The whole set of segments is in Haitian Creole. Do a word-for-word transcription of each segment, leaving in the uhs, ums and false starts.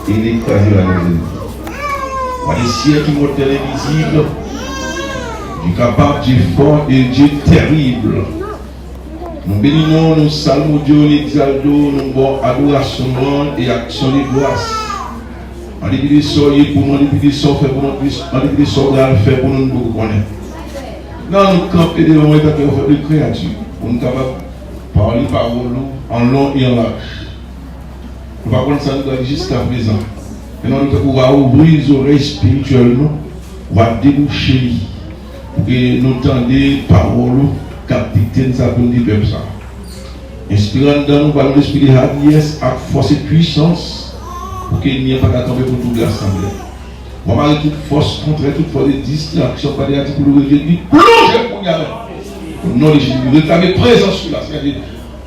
E li kraze la nan zeni. Wa de syèk, imòtèl, envizib, Dye kapab, Dye fò e Dye tèrib. Nou beni non w, nou salmodye w, nou egzalte w, nou ba w adorasyon, lwanj e aksyon de gras. An depi de sa w ye pou nou, an depi de sa w fè pou nou, an depi de sa w pral fè pou nou, nou poko konnen. Nan nou kanpe devan w antanke yon fèb kreyati, pou nou kapab pale pawòl ou an lon e an laj. Nou pa konn sa nou pral di jiskaprezan. Men nou tankou w va ouvri zorèy espirityèl nou, w va debouche li, pou ke nou tande pawòl ou k ap dikte n sa pou n di pèp sa. Enspire anndan nou, ba nou lespri de hariyès ak fòs e pwisans, pou ke ènmi an pa ka kanpe pou twouble asanble a. W a mare tout fòs kontrè, tout fòs de distraksyon, pa de ati pou nou rejte li, plonje kounye a menm. O non de Jezi, nou reklame prezans ou la, Senyè Dye,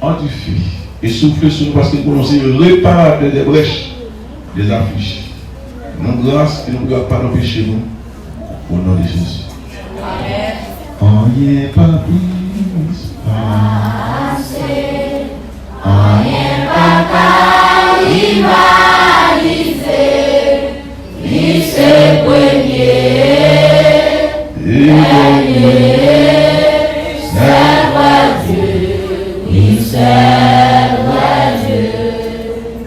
an dife, e soufle sou nou, paske nou konnen w se reparatè dè brèch, dè aflije. Ban nou gras e nou pran padon peche nou, o non de Jezi. Anyen pa plis pase, anyen pa ka rivalize. Li se premye, e dènye, sèl vrè Dye, wi, sèl vrè Dye.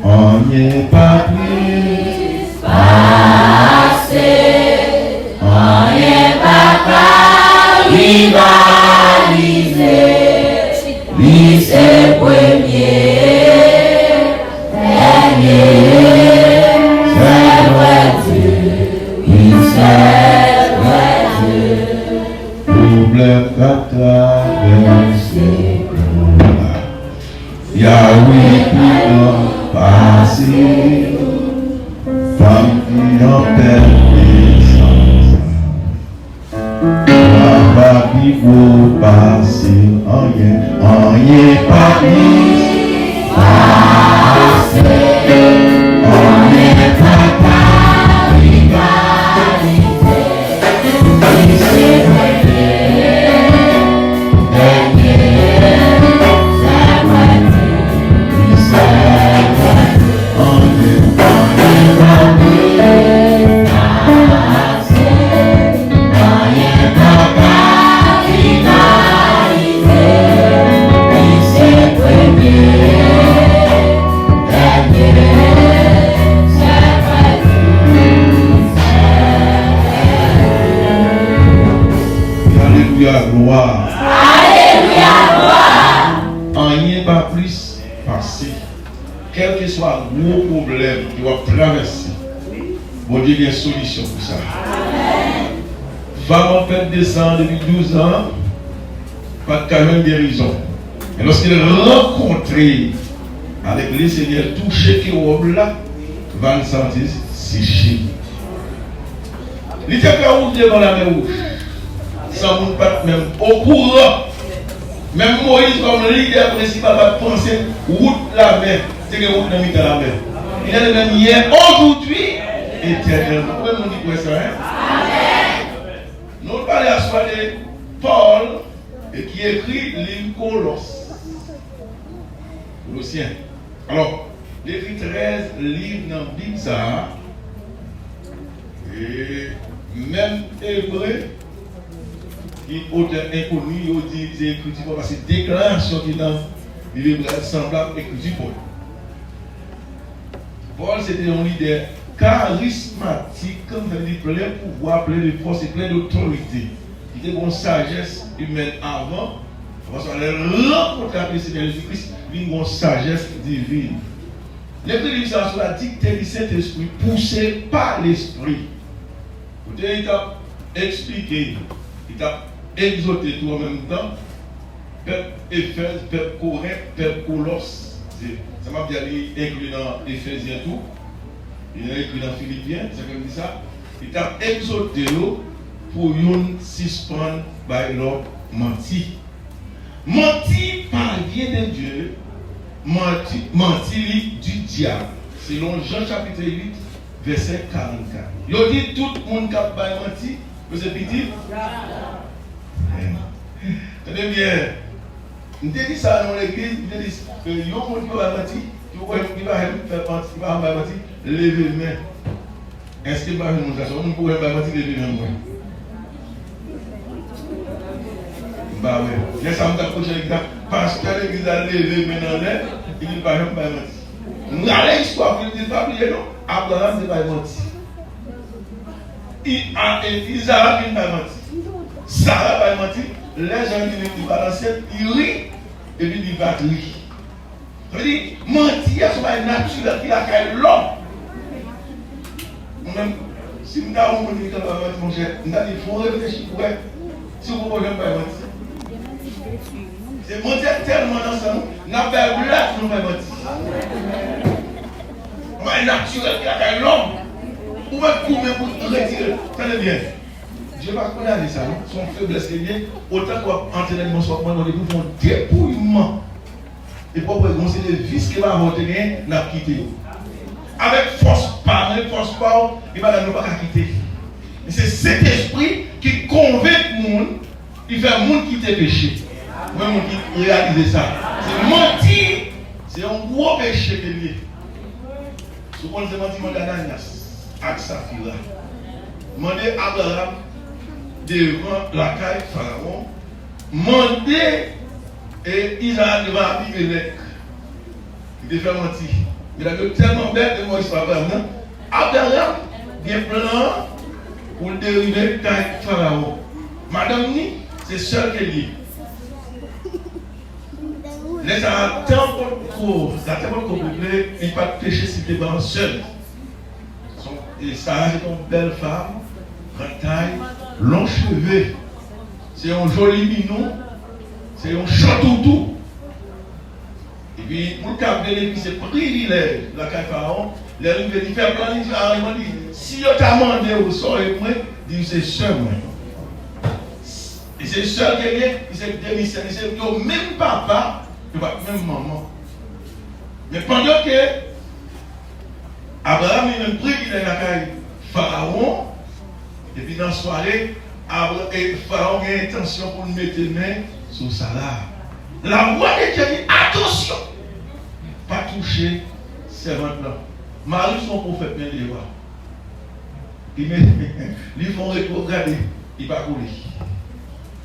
Anyen pa plis pase, anyen pa ka rivalize. Li se premye, dènye, sèl vrè Dye, wi, sèl vrè Dye. Pwoblèm k ap travèse nou la, Yahweh pi gran pase, fanm ki an pèt nesans. Papa pi gwo pase anyen, anyen pa plis pase, anyen pa ka rivalize. Li se premye, dènye, sèl vrè Dye, wi, sèl vrè Dye. Anyen, anyen pa plis pase. Anyen pa ka rivalize, li se premye, dènye, sèl vrè Dye, sèl vrè Dye. Alelouya, glwa. Alelouya, glwa. Anyen pa plis pase. Kèlkeswa gwo pwoblèm ke w ap travèse, Bondye gen solisyon pou sa. Fanm an pèt de san depi douz an pa t ka jwenn gerizon. Men lòske l rankontre avèk Lesenyè, l touche ke wòb la, va l santi seche. Li te ka wout devan Lamè Wouj, san moun pa t menm okouran. Menm Moyiz, kòm lidè prensipal, pa t panse wout lamè, te gen wout nan mitan lamè. Il est le même hier, aujourd'hui, éternellement. Konbyen moun ki kwè sa, en? Nou pale aswè de Pòl, e ki ekri liv Kolòs. Kolosyen. Alò, li ekri trèz liv nan Bib sa a. E menm Ebre, ki otè enkoni, yo di se ekriti Pòl, paske deklarasyon ki nan liv Ebre a sanble ak ekriti Pòl. Pòl se te yon lidè karismatik, sa vle di plen pouvwa, plen de fòs e plen dotorite. Li te gen yon sajès imèn avan, apre sa, lè l rankontre ak Lesenyè Jezi Kris, li gen yon sajès divin. Li ekri liv sa a sou la dikte di Sentespri, pouse pa Lespri. Kote li t ap eksplike, li t ap egzòte tou an menm tan, pèp Efèz, pèp Korent, pèp Kolòs. Se, sa m ap di a, li enkli nan Efezyen tou. Li enkli nan Filipyen, se sa k fè m di sa. Li t ap egzòte yo pou youn sispann bay lòt manti. Manti pa vyen de Dye, manti, manti li di dyab, selon Jan chapit uit, vèsè karannkat. Yo di tout moun k ap bay manti, yo se pitit. Tande byen. M te di sa nan yon legliz, m te di, e, yon moun ki pa bay manti, Ou kwè ki pa janm fè manti, ki pa janm bay manti, leve men. Èske m pa jwenn moun sa? Si yon moun ki pa janm bay manti, leve men mwen. M pa wè. Lè sa m t ap preche legliz la, pastè legliz la leve men l anlè, li di l pa janm bay manti. M rale istwa pou li, li di l pa bliye non. Abraram te bay manti. I, a, e, Izarak vin bay manti. Sara bay manti. Lè jan li vin li pa ansent, li ri, epi li pa t ri. Sa vle di, manti a se yon bagay natirèl ki lakay lòm. Mwen menm, si m ta wè yon moun ki konn bay manti, monchè, m ta di, fò w reflechi pou wè si w poko janm bay manti. Se manti a tèlman nan san nou, n ap bay blag pou nou bay manti. Yon bagay natirèl ki lakay lòm. Ou mèt goumen pou retire l. Tande byen. Dye pa kondane sa, non. Se yon feblès ke l ye. Otan ke w ap antre nan dimansyon w ap mande, mande pou fè yon depouyman. Epi w ap wè gon seri de vis ke papa w te genyen, n ap kite yo. Avèk fòs pa mwen, fòs pa w, gen bagay nou pa ka kite. Men se Sentespri ki konvenk moun, li fè moun kite peche. Mwen, moun ki reyalize sa. Se manti, se yon gwo peche ke l ye. Si w konn se manti, mande Ananyas ak Safira. Mande Abraram devan lakay Farawon. Mande, e, Izarak devan Abimelèk. Li te fè manti. Medam yo tèlman bèl, men mwen istwa Abraram nan. Abraram gen plan pou l derive kay Farawon. Madanm ni, se sè l ke l ye. Lè sa a, tan potko, latè potko boucle, li pa t peche si l te pran sè l. Son, e Sara se te yon bèl fanm, gran tay, long cheve. Se yon joli minou, se yon chantoutou. Epi, pou l ka benefisye privilèj lakay Farawon, lè l rive, li fè plan, li di aranjman, li di, si yo ta mande w sa w ye pou mwen, di yo se sè mwen. E se sè l ke l ye, li se demi sè, li se yo menm papa, yo pa t menm manman. Men pandan ke Abraram li menm privilèj lakay Farawon, epi nan sware, Abra, e, Farawon gen entansyon pou l mete men sou Sara. Lavwa de Dye di, atansyon! Pa touche sèvant lan. Mari se yon pwofèt, men li ye wa. Li men, li fè yon retwograde, li pa kole.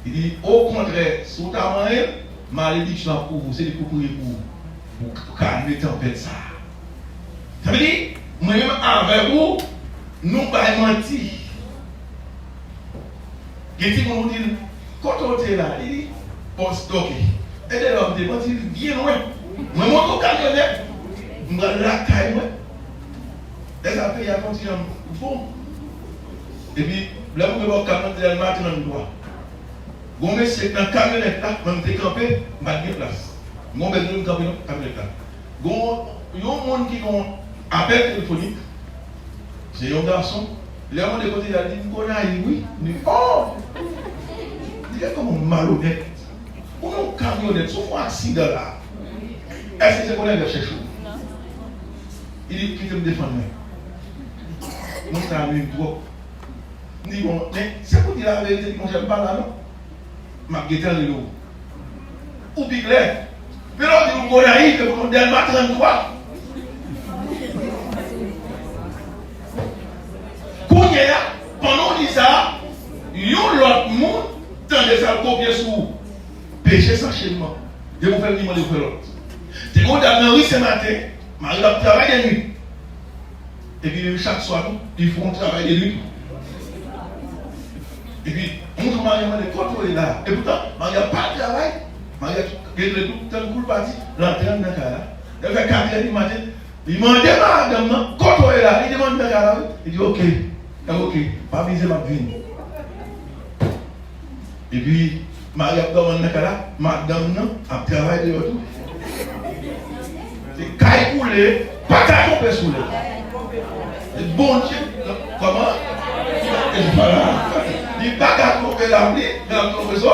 Li di, okontrè, si w ta manyen l, malediksyon ap kouvri w, se li pou priye pou ou, pou kalme tanpèt sa a. Sa vle di, mwen menm avèk ou, nou bay manti. Gen timoun ou di l, kote w te la? Li di, pòs dòke. E de lè m te manti l byen lwen. Mwen monte yon kamyonèt, m pral lakay mwen. Lè sa peyi a fè yon ti jan bon. Epi, lè m rive bò kay mwen, te al Matrann twa. Gon mesye nan kamyonèt la, mwen m te kanpe, m pa t gen plas. Gon bèl moun kanpe nan kamyonèt la. Gon yon moun ki gon apèl telefonik, se yon gason. Lè mwen de kote l al di m Gonayiv wi. M di oh! Li gen kòman malonèt. Ou nan yon kamyonèt, si w fè yon aksidan la, èske se Gonayiv y ap chèche w? Li di kite m defann mwen. Moun sa nwi m twòp. M di bon, men se pou di laverite, li di monchè m pa la non. M ap gentan rele w. Ou pi klè. Men lè w di nou Gonayiv, epi nou Dèlma trannntwa. Kounye a, pandan w di sa, yon lòt moun tande sa, l kopye sou ou. Peche san chenman. Depi w fè l, li mande w fè lòt. Te gen yon dam nan ri Senmaten, mari l ap travay de nuit. Epi menm chak swa tou, li fè yon travay de nuit tou. Epi, yon jou mari a mande, kote w ye la? Epoutan, mari a pa al travay. Mari a regle tout, tann kou l pati, l antre anndan kay la. Lè l fè katrè di maten, li mande madanm nan, kote w ye la? Li di, m anndan kay la wi. Li di, oke, oke, pa mize, m ap vini. Epi, mari ap dòmi anndan kay la, madanm nan ap travay deyò tou. Se kay koule, pa ka twonpe solèy. Se Bondye, kòman? E vwala. Li pa ka twonpe lapli, men l ap twonpe so.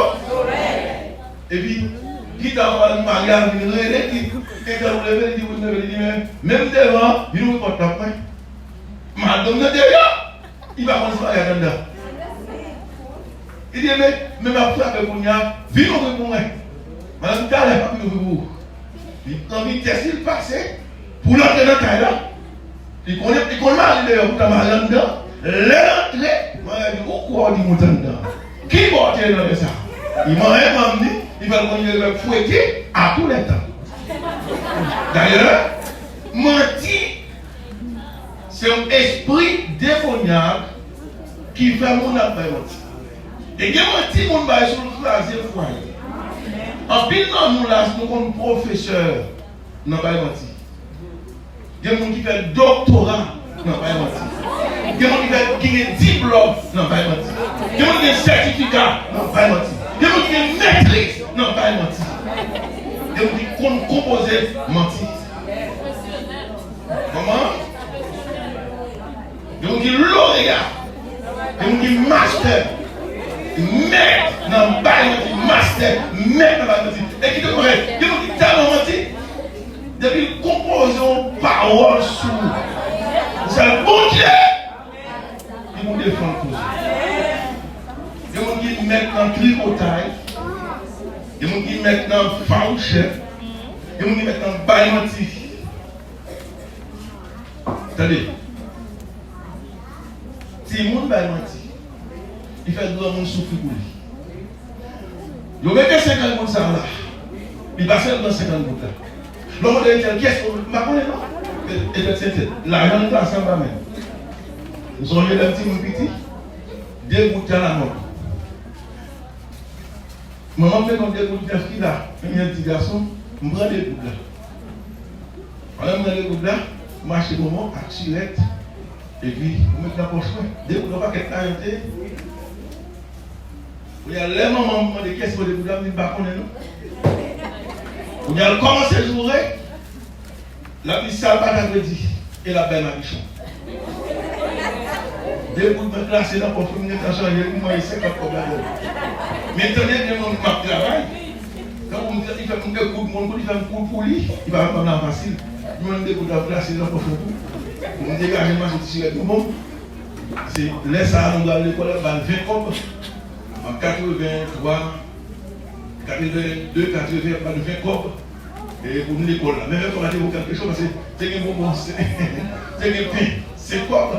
Epi, pita, mari a vin rele, li, etan ou leve, li di, wi, m leve, li di, men, menm devan, vin ouvri pòt la pou mwen. Madanm nan deyò. Li pa konn si maryaj anndan. Li di, men, men m ap frape kounye a, vin ouvri pou mwen. Madanm, talè m ap vin ouvri pou ou. Li pran vitès li, l pase, Pou l antre nan kay la, li konnen, li konn mare deyò pou ta mare anndan. Lè l antre, manrè di, ou kwè w di moute anndan. Ki bò w te ye nan lè sa a? Li manyen manm ni, li fè l konn li fwete a tou lè tan. Dayè, manti se yon espri demonyak ki fè moun ap bay manti. E gen manti moun bay sou l kraze fwaye. Anpil nan nou la, nou konn pwofesè nan bay manti. Gen moun ki fè doktora nan bay manti. Gen moun ki fè, ki gen diplòm nan bay manti. Gen moun ki gen sètifika nan bay manti. Gen moun ki gen metriz nan bay manti. Gen moun ki konn konpoze manti. Kòman? Gen moun ki loreya. Gen moun ki mastè. Mèt nan bay manti. Mastè. Mèt nan bay manti. E ki te konn fè? Gen moun ki tèlman manti. Depi l konpoze yon pawòl sou ou, sèl Bondye ki pou defann koze. Gen moun ki mèt nan tripotay. Gen moun ki mèt nan fawouchè. Gen moun ki mèt nan bay manti. Tande. Timoun bay manti. Li fè granmoun soufri pou li. Yo mete senkant goud sa a la. Li pa sèlman senkant goud la. Lè w mande Etèl, kiyès ou, m pa konnen non. Etèl se tèt. Lajan li pase anba men. M sonje lè m timoun piti, de goud te alamòd. Manman m te konn de goud nèf ki la, men m yon ti gason, m pran de goud la. Pandan m pran de goud la, m achte bonbon ak sirèt, epi m met nan pòch mwen. De goud yon pakèt lajan te ye. Kounye a, lè manman m mande kiyès ki voye de goud la, m di m pa konnen non. Kounye a, l kòmanse joure. L ap di sa l pa ta dwe di, e l ap bay madichon. De goud mwen klase nan pòch mwen, m gentan chanje l, m manje senkant kòb ladan l. Men tande gen moun k ap travay, tankou m di, li fè m de goud, moun kou li fè m kou pou li, li pa fè m la fasil. Mwen de goud la m klase nan pòch mwen tou. Pou m degaje m achte ti sirèt bonbon. Se lè sa a nou pral lekòl, y ap ba n ven kòb. An katrevenntwa, katrevenndde, katreven, y ap ba n ven kòb, e, pou nou lekòl la. Men ven kòb la te vo kèlke chòz, paske te gen bonbon, te gen pen, senk kòb.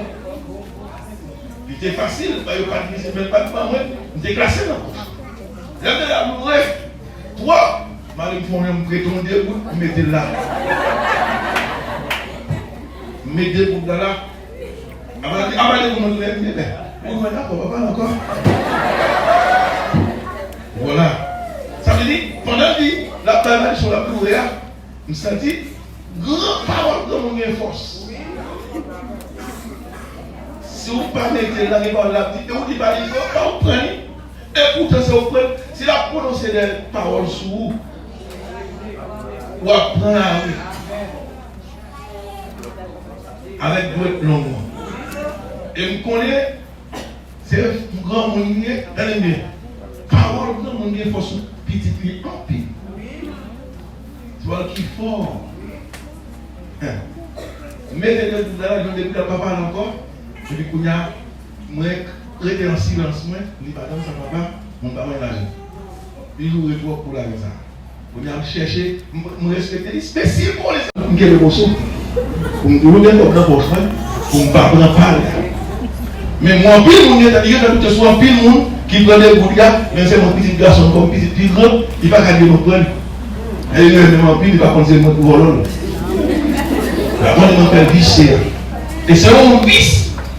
Li te fasil, ba yo pa t vin se menm pa t ban mwen, m te klase nan pòch. Lè m te la boure twòp, m ale m fè yon, m prete yon de goud, m mete l la. M met de goud la la. Apa, apa de moun lè m bebe. Ou mwen dakò, papa ankò. Vwala. Sa vle di, pandan l di, l ap bay madichon, l ap boure a, m santi gran pawòl granmoun gen fòs. Si w pa mete l la, gen pawòl l ap di, e ou di pa li, pa ou pran li. E poutan se ou pran, si l ap pwononse de pawòl sou ou, w ap pran lari. Avèk dwèt long ou an. E m konnen se granmoun li ye, tande byen. Pawòl granmoun gen fòs sou pitit li anpil. Se pawòl ki fò. Mete de goud la, jwenn de goud la, pa pale ankò. Epi kounye a, mwen rete an silans mwen, li pa janm sa papa, mwen pa mwen lajan. Li joure twòp pou lajan sa. Kounye a m chèche, m, m respekte li, men si l vòlè sa, m kenbe moso. Pou m toujou gen kòb nan pòch mwen, pou m pa pran pa l. Men mwen, anpil moun gentan, li gentan doute sou anpil moun ki pran de goud la, men se mwen pitit gason m, kòm pitit pi gran, li pa ka di mwen pran li. E li renmen m anpil, li pa konn se mwen k vòlò l. L ap mande mwen fè l visye a. E se yon vis,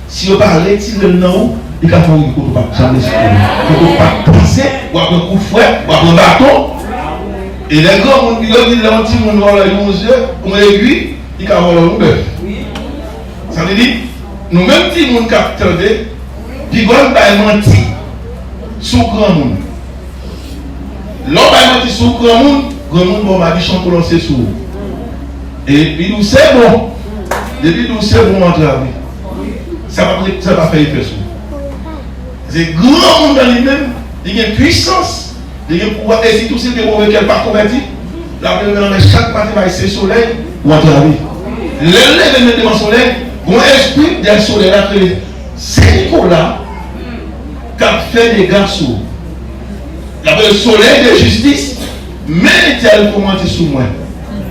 si yo pa retire l nan ou, li ka fè w rive kote w pa t janm espere. Kote w pa t panse, w ap pran kout fwèt, w ap pran baton. E lè granmoun, yo di lè yon timoun vòlò yon ze, yon egwi, li ka vòlò yon bèf. Sa vle di, nou menm timoun k ap tande, piga n bay manti sou granmoun. Lè w bay manti sou granmoun, granmoun ba w madichon pou lanse sou ou. Epi ou se bon. Depi ou se bon, w antrave. Sa pa, sa pa fè efè sou ou. Se granmoun nan li menm, li gen pwisans, li gen pouvwa, e sitou si l gen move kè, l pa konvèti, l ap leve nan men chak maten bay se solèy, w antrave. Lè l leve men devan solèy, gon espri dèyè solèy la k rele Sen Nikola k ap fè dega sou ou. L ap rele solèy de jistis, men Letènèl pou manti sou mwen.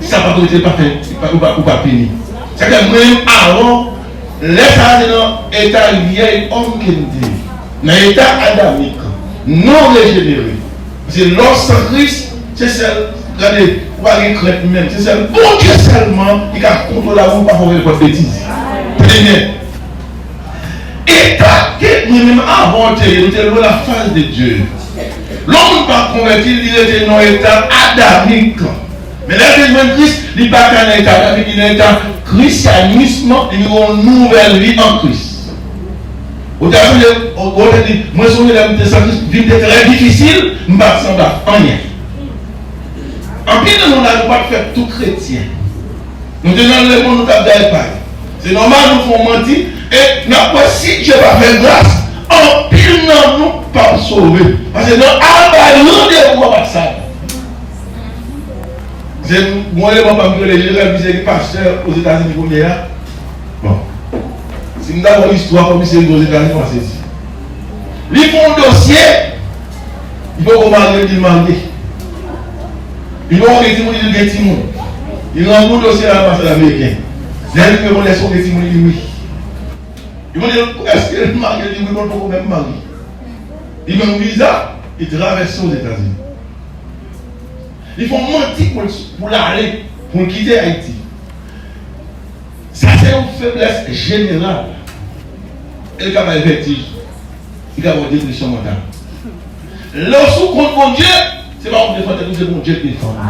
Sa pa pou rete pa fè, ou pa, ou pa, ou pa pini. Sa fè mwen menm Aawon, lè sa a se nan eta vyèy òm ke m te ye. Nan eta adamik, non rejenere. Paske lè w san Kris, se sèl, gade, ou pa gen krent menm. Se sèl Bondye sèlman ki ka kontwole w pou w pa fè nenpòt betiz. Tande byen. Eta ke mwen menm Aawon te ye, nou te lwen la fas de Dye. Lè yon moun pa konvèti, li rete nan eta adamik. Men lè l te jwenn Kris, li pa ka nan eta adamik, li nan eta krisyanism, li gen yon nouvèl vi an Kris. Ou ta sonje, ou, ou te di, mwen sonje lè m te san Kris, vi m te trè difisil, m pa t sanble ak anyen. Anpil nan nou la, nou pa t fèt tou kretyen. Nou te nan lemonn, nou t ap gaye pay. Se nòmal nou fè yon manti, e n ap wè si Dye pa fè gras, anpil nan nou p ap sove. Paske nan al bay randevou a pa t sa. Se yon eleman pa m ki rele Jeremi, se ki pastè Ozetazini premye a. Bon. Si m ta ba w istwa kòm misye rive Ozetazini, w a sezi. Li fè yon dosye, li poko marye, li di l marye. Li poko gen timoun, li di l gen timoun. Li ranpli dosye a anbasad ameriken. Lè l rive, bon, èske w gen timoun? Li di wi. Li mande l èske l marye, li di wi, bon, l poko menm marye. Li jwenn yon viza, li travèse Ozetazini. Li fè yon manti pou l, pou l ale, pou l kite Ayiti. Sa se yon feblès jeneral. E li ka bay vètij. Li ka ba w depresyon mantal. Lè w sou kont Bondye, se pa ou k defann tèt ou, se Bondye k defann ou.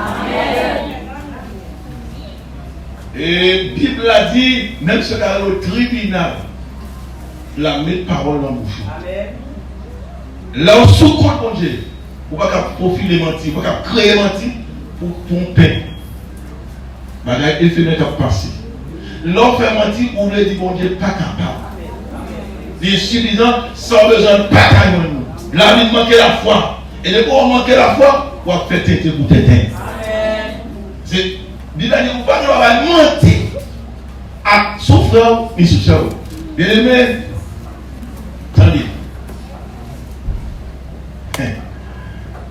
E Bib la di, menm si yo ta rele w tribinal, l ap met pawòl nan bouch ou. Lè w sou kont Bondye, ou pa ka pwofile manti, ou pa ka kreye manti pou, pou yon pen. Bagay efemè k ap pase. Lè w fè manti, ou vle di Bondye pa kapab. Li ensifizan, sa w bezwen pa ka jwenn ou. Labib manke lafwa. E depi w manke lafwa, w ap fè tenten pou tenten. Se, Bib la di ou pa gen dwa bay manti ak sou frè w, ni sou sè w. Byeneme, tande.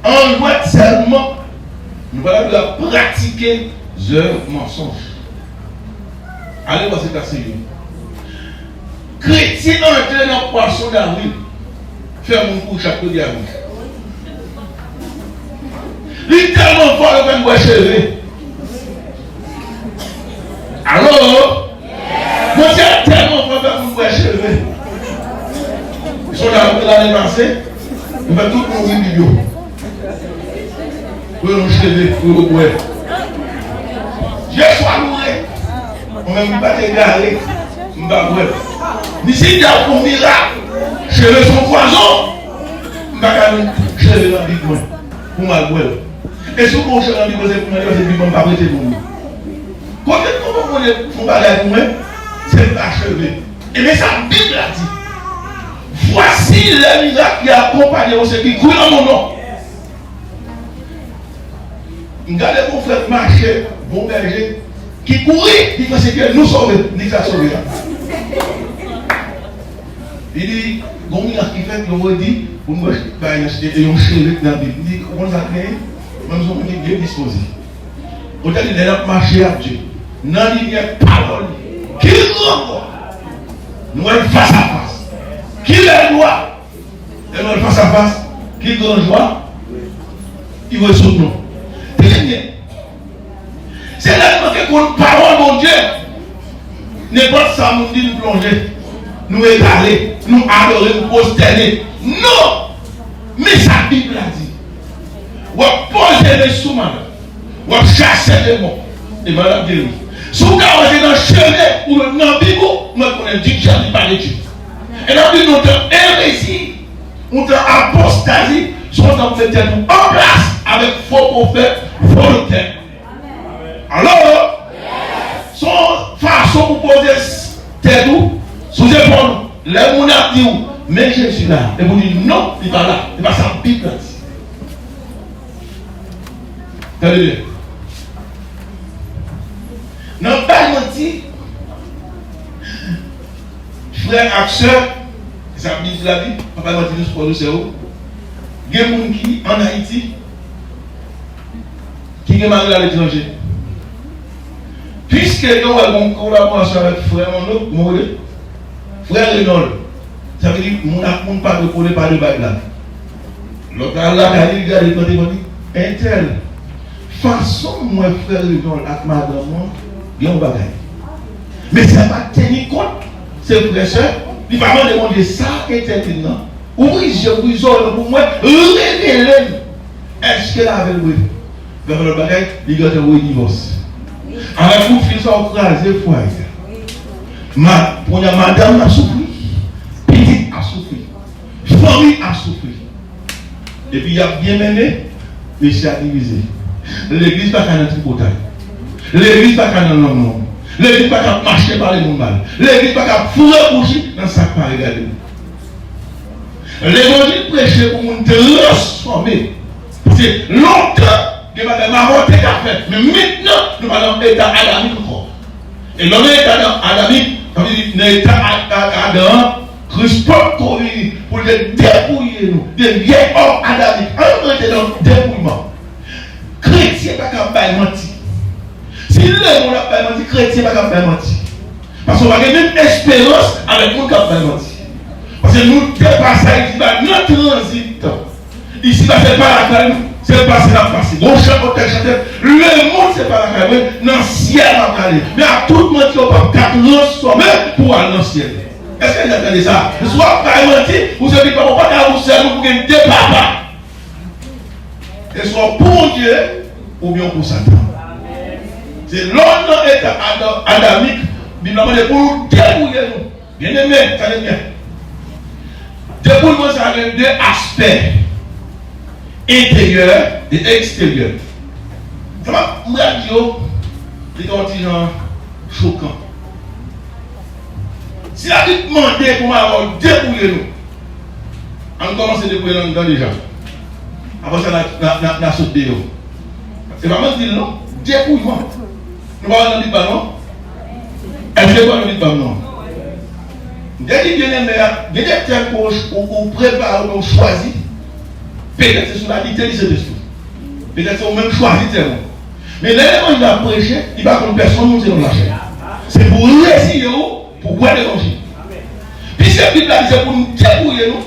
An jwèt sèlman, nou pa ta dwe ap pratike zèv mansonj. Ale wè se ka serye. Kretyen antre nan pwason davril, fè moun kouri chak kote a wi. Li tèlman fò, yo fè n bwè cheve. Alo? Bondye tèlman fò, l fè moun bwè cheve. Sonje lane pase, nou fè tout moun ri Bib yo. Pou yo cheve, pou yo bwè. Dye swa loure. Mwen menm, m pa t egare, m pa bwè. Ni si dyab fè yon mirak, cheve se yon pwazon, m pa ka jwenn cheve nan Bib mwen pou m al bwè l. E si w gon cheve nan Bib mwen, se pou mwen, se Bib mwen, m pa prete pou ou. Kote m konprann Bondye fè yon bagay pou mwen, se m pa cheve. E men sa Bib la di. Voici les miracles qui accompagneront ceux qui crient en mon nom. M gade yon frè k mache, bon bèje, ki kouri, li fè se ke nou sove, li ka sove a. Li di, gon mirak ki fèt, yo redi, pou nou wè, bay, yon cheve k nan Bib. Li di, ou konn sa k genyen? Mwen, m se yon moun ki byen dispoze. Otè li, lè n ap mache ak Dye, nan limyè pawòl li, ki gran vwa, nou wè l fas a fas. Ki bèl glwa! Lè nou wè l fas a fas, ki gran jwa ki rezoud nou. Tande byen. Se lè nou manke konn pawòl Bondye. Nenpòt sa moun di, nou plonje, nou etale, nou adore, nou pwostène. Non! Men sa Bib la di. W ap poze men sou malad. W ap chase demon. E malad ap geri. Si w ka wè se nan cheve ou nan Bib ou, mwen konnen di Dye li pa de Dye. E l ap vin yon tan erezi, yon tan apostazi, se yon tan pou met tèt ou an plas avèk fo pwofèt, fo doktè. Alo? Se yon fason pou poze tèt ou sou zepòl ou. Lè moun ap di w, men Jezi la, epi w di non, li pa la. Se pa sa Bib la di. Tande byen. Nan bay manti, frè ak sè, se sa Bib la di, pa bay manti nou frè nou sè yo. Gen moun ki ann Ayiti, ki gen mari aletranje. Èske nou wè gon kolaborasyon avèk frè Manno, kòman w rele? Frè Renold. Sa vle di, moun ak moun pa dwe kole, pa dwe bay blag. Lòt la al lakay li, li gade l, kote mwen di, entèl. Fason m wè frè Renold ak madanm mwen, gen yon bagay. Men sa pa teni kont, se frè sè, li pa mande Bondye sa entèl di l nan. Ouvri je, ouvri zòrèy pou mwen, revele m. Èske l avè l vre? Gade lòt bagay, li gentan voye divòs. Avèk kout fil sa, w kraze fwaye a. Ma, kounye a, madanm ap soufri, pitit ap soufri, fanmi ap soufri. Epi y ap byen mennen, mesye a divize. Legliz pa ka nan tripotay. Legliz pa ka nan long long. Legliz pa ka mache pale moun mal. Legliz pa ka foure bouch li nan sa k pa regade l. Levanjil preche pou moun transfòme. Paske lontan, gen bagay mawon te ka fè, men mentnan, nou pa nan eta adamik ankò. E lè w nan eta adamik, sa vle di nan eta a-, a-, Adan an, Kris potko vini pou l te depouye nou de vyèy òm adamik. Ann rete nan depouyman. Kretyen pa ka bay manti. Si lemonn ap bay manti, kretyen pa ka bay manti. Paske w pa gen menm esperans avèk moun k ap bay manti. Paske nou depase a, isit la nan tranzit. Isit la se pa lakay nou, se pase n ap pase. Gon chan otè chante, lemonn se pa lakay mwen, nan syèl m ap prale. Men ak tout manti yo p ap ka transfòme pou al nan syèl. Èske n ap tande sa? Si w ap bay manti, ou se pitit papa, ou pa ka al pou syèl ou pou gen de papa. Se swa pou Bondye oubyen pou Satan. Se lè w nan eta ada-, adamik, Bib la mande pou nou depouye nou. Byeneme, tande byen. Depouyman sa a gen de aspè, enteryè e eksteryè. Sa m ap, m pral di yo, li gen yon ti jan chokan. Si Labib mande pou mawon depouye nou, ann kòmanse depouye n anndan deja. Apre sa, n a, n a, n a, n a sot deyò. Se pa manti l non. Depouyman. Nou pa wè nan Bib la non? Èske nou wè nan Bib la non? M te di byeneme a, gen de tèm ke w, ou, ou prepare, ou chwazi. Petèt se sou ladite li sete sou. Petèt se ou menm chwazi tèm ou. Men lè levanjil ap preche, li pa konn pèsonn moun selon lachè. Se pou w reziye w pou w kwè levanjil. Piske Bib la di se pou nou depouye nou.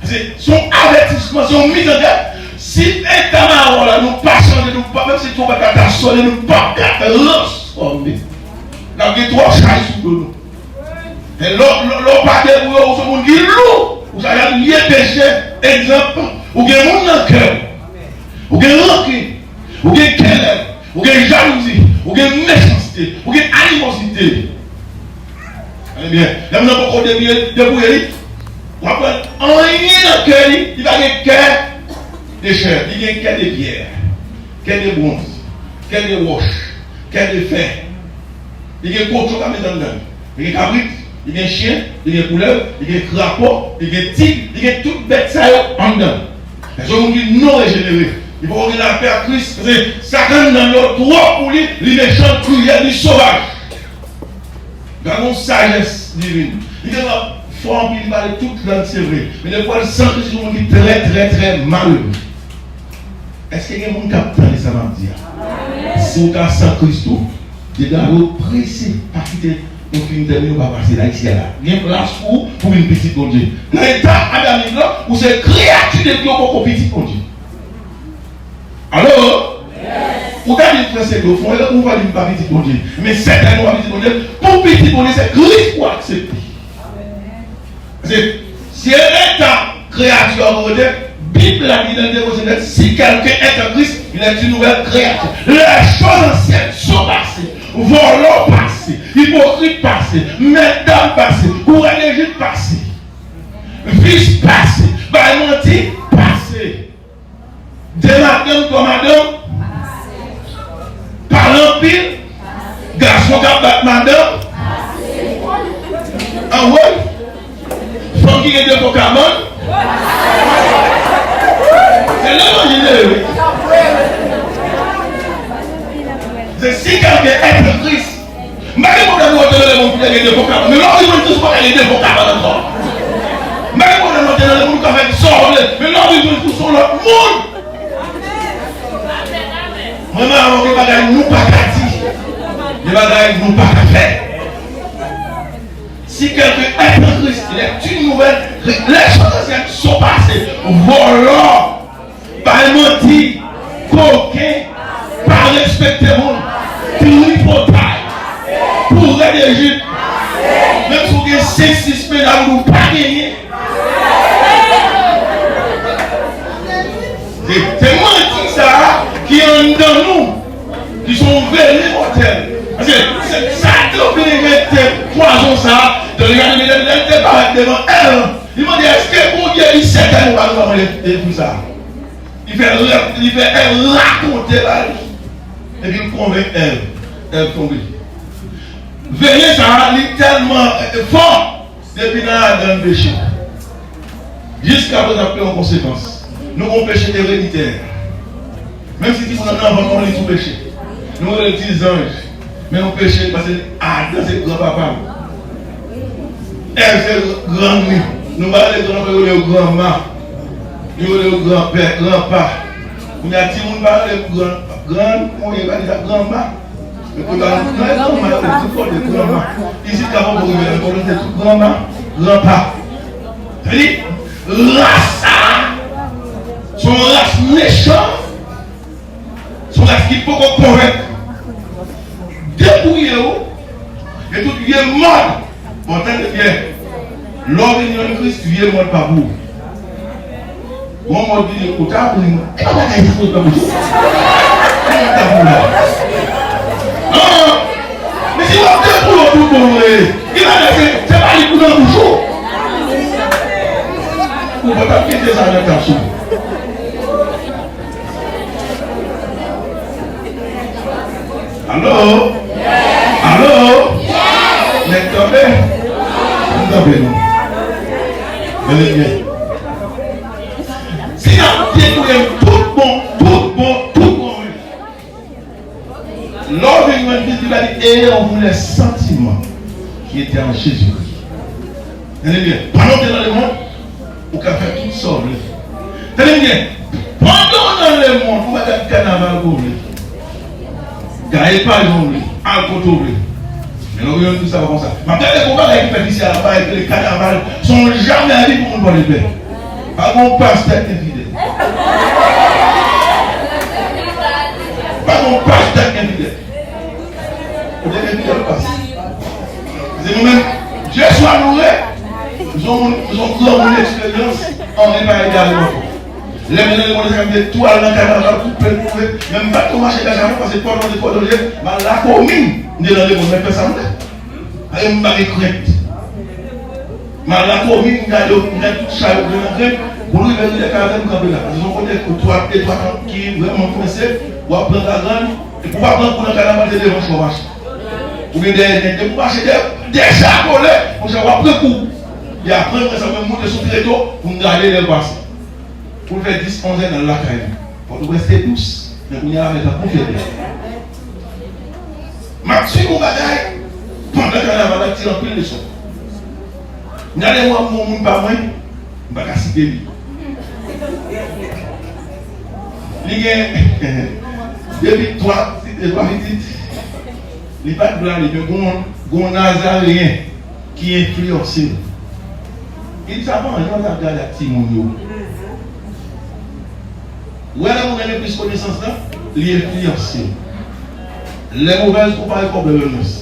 Se, se yon avètisman, se yon mizangèt. Si eta mawon la, nou pa chanje, nou pa, menm si twonpèt la ta sone, nou p ap ka transfòme. N ap gen twòp chay sou do nou. Men lè, lè, lè w pa depouye w, ou se yon moun ki lou. Ou chaje ap lye peche. Egzanp, ou gen moun nan kè w. Ou gen rankin. Ou gen kelè. Ou gen jalouzi. Ou gen mechanste. Ou gen animozite. Ebyen, lè moun nan poko depouye, depouye li, w ap wè anyen nan kè li, li pa gen kè de chè, li gen kè de pyè, kè de bwonz, kè de wòch, kè de fè. Li gen kotwo k ap met anndan li. Li gen kabrit, li gen chen, li gen koulèv, li gen krapo, li gen tig, li gen tout bèt sa yo anndan. Èske yon moun ki non rejenere, li poko gen lapè ak Kris? Paske sa k anndan yo twòp pou li, li mechan, l kriyèl, li sovaj. Gade yon sajès divin. Li te fò anpil, li pale tout lang, se vre. Men depi w wè l san Kris, se yon moun ki trè, trè, trè malere. Èske gen moun k ap tande sa m ap di a? Si w ta san Kris tou, dega yo prese, pa kite nou fin tèmine, w pa pase la, isi a la. Gen plas pou ou, pou vin pitit Bondye. Nan eta adamik la, ou se kreyati depi w poko pitit Bondye. Alo? Ou ta di frè Sedo, fon, ou pa di m pa pitit Bondye. Men sètènman ou pa pitit Bondye. Pou pitit Bondye, se Kris pou aksepte. Se, se eta kreyati a pou rete. Bib la di nan Devosyonèl, si quelqu'un est en Christ, il est une nouvelle créature. Les choses anciennes sont passées. Vòlò pase, ipokrit pase, mètdam pase, kourè de jip pase, vis pase, bay manti pase. De madanm, twa madanm. Pale anpil. Gason k ap bat madanm. Anwoy. Fanm ki gen defo kabann. Se levanjil li ye, wi. Se si kèlken èt an Kris. M pa gen pwoblèm lè w te rele moun pou te gen defo kabann. Men lè w vin jwenn Kris, ou pa ka gen defo kabann ankò. M pa gen pwoblèm lè w te rele moun pou fè sa w vle. Men lè w vin jwenn Kris, se yon lòt moun. Mwen, mwen, yon bagay nou pa ka di. Bagay nou pa ka fè. Si quelqu'un est en Christ, il est une nouvelle, les choses anciennes sont passées. Vòlò, bay manti, koken, pa respekte moun, tripotay, kouri de jip. Menm si w gen senk, sis mennaj, ou pa genyen. Se, se manti sa a ki anndan nou, ki se yon vele mòtèl. Paske se Satan vin enjekte pwazon sa a, dan li gade lè, lè l te parèt devan Èv, li mande, èske Bondye li sètèn ou pa nou pa mande pou sa? Li fè, li fè Èv rakonte ba li. Epi l konvenk Èv. Èv tonbe. Vele sa a, li tèlman, eh, fò. Depi nan Adan n peche. Jiska prezan, n ap peye yon konsekans. Nou gen yon peche ereditè. Menm si timoun nan nan vant nou, li sou peche. Nou rele l ti zanj. Men yon peche, paske Adan se granpapa nou. Èv se grann li. Nou pa rele granpapa, yo rele yo granma. Yo rele yo granpè, granpa. Kounye a, timoun pa rele gran, gran, kounye a, pa di sa, granma. Men kote a, nan, granma, yo di kote granma. Isit, ka poko rive la, konnen se tout granma, granpa. Sa vle di, ras sa a, se yon ras mechan, se yon ras ki poko kòrèk. Debouye w de tout vye mòd. Bon, tande byen. Lè w vin jwenn Kris, vye mòd pa pou ou. Bon, mòd vini, ou ta mouri, mwen. E pa bagay sa, mwen, pa pou ou. Mwen, ta mouri. Ah! Men si w ap debouye w tout bon vre, ki bagay se, se pa li pou nan bouch ou. Ou pa t ap kite sa nan tap sou. Alo? Alo? Nèg kanpe? M kanpe non. Gade byen. Si n ap debouye n tout bon, tout bon, tout bon, wi. Lè w vin jwenn Kris, li va di, ayez en vous les sentiments qui étaient en Jésus-Christ. Tande byen, pandan w te nan lemonn, ou ka fè tout sa w vle. Tande byen, pandan w nan lemonn, ou ka gad kanaval ke w vle. Gaye pa jan w vle, al kote w vle. Men lè w vin jwenn Kris, sa pa konsa. M ap gade yon bagay ki fèt isi a, bagay ki rele kanaval, se yon jamè li pou moun pòdepè. Pa gen yon pastè ki fidèl. Pa gen yon pastè ki fidèl. Ou te gen fidèl ou pa? Se nou menm. Dye swa loure. M se yon moun, m se yon granmoun eksperyans, anyen pa egare m ankò. Lè m te nan lemonn sa, m te tou al nan kanaval, koupe l, koupe. Men m pa t ko mache Benjamen, paske kòdon te kòdone, m al lakomin, m te nan lemonn, men fè sa m vle. Paske m pa gen krent. M al lakomin, m gade yo, m gade tout chay yo gen nan grenn. Pou nou rive ridè kazèn, m kanpe la. Paske se yon kote etwat, etwat ki vrèman kwense, w ap pran gagrann, epi w pa pran kou nan kanaval, se devan cho w mache. Oubyen dèyè nèg, depi w mache dèyè, dèyè chay a kole, monchè, w ap pran kou. Epi apre, m wè sa, mwen monte sou treto pou m gade lè l pase. Pou l fè dis, onz è, n al lakay li. Pòtoprens te dous, men kounye a la, men tankou fyète. M ap swiv yon bagay pandan kanaval la, tire anpil leson. M gade yon moun, moun pa mwen, m pa ka site li. Li gen de pi-, twa, twa pitit. Li pa t vle ale, men gon, gon Nazareyen ki enfliyanse l. Li di, "Sa pa anyen, w ap gade ak timoun yo." Ou wè lè moun gen plis konesans lan, li enfliyanse w. Lè movèz konpare kòb lè wèlnès.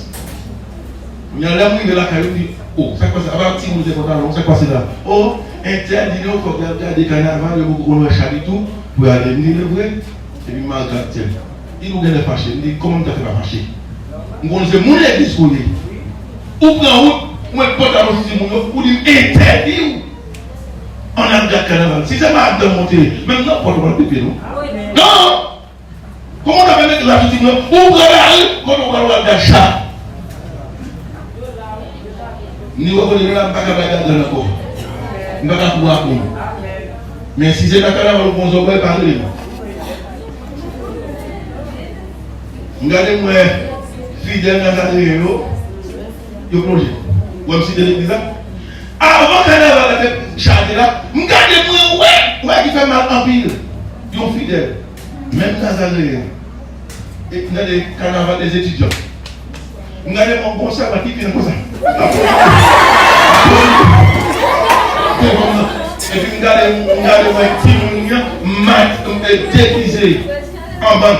Kounye a, lè m rive lakay, yo di, "O, sa k pase? Apa timoun se pantalon, sa k pase la?" "O, entèl di nou fòk y al gade kanaval, yo poko konn wè Chalitou, pou y ale." M di, "E vre?" Epi m al gad tèl. Li di, "Ou genlè fache." M di, "Kòman m ta fè pa fache? M konnen se moun legliz ke w ye. Ou pran wout, ou met pantalon sou timoun yo, ou di m entèdi w ann al gad kanaval." Si se madanm ou te ye, menm nan pòt ou pral pepe non. Non! Kòman w ta fè met rad sou timoun yo? Ou pran lari, kote w pral, w pral gad chay. M di, "Wè kote nou la, m pa ka bay gagrann ankò. M pa ka kouri ak moun." Men si se nan kanaval ou pran zòbèy, pa rele m. M gade m wè fidèl Nazareyen yo, yo plonje. Ou wè m site legliz la? Avan kanaval la te chaje la, m gade m wè, wè ki fè mal anpil. Yon fidèl, menm Nazareyen. E m gade kanaval dè etidyan. M gade mwen konsa, mwen ki vin konsa. Epi m gade, m gade mwen timoun yo, m degize. Anban,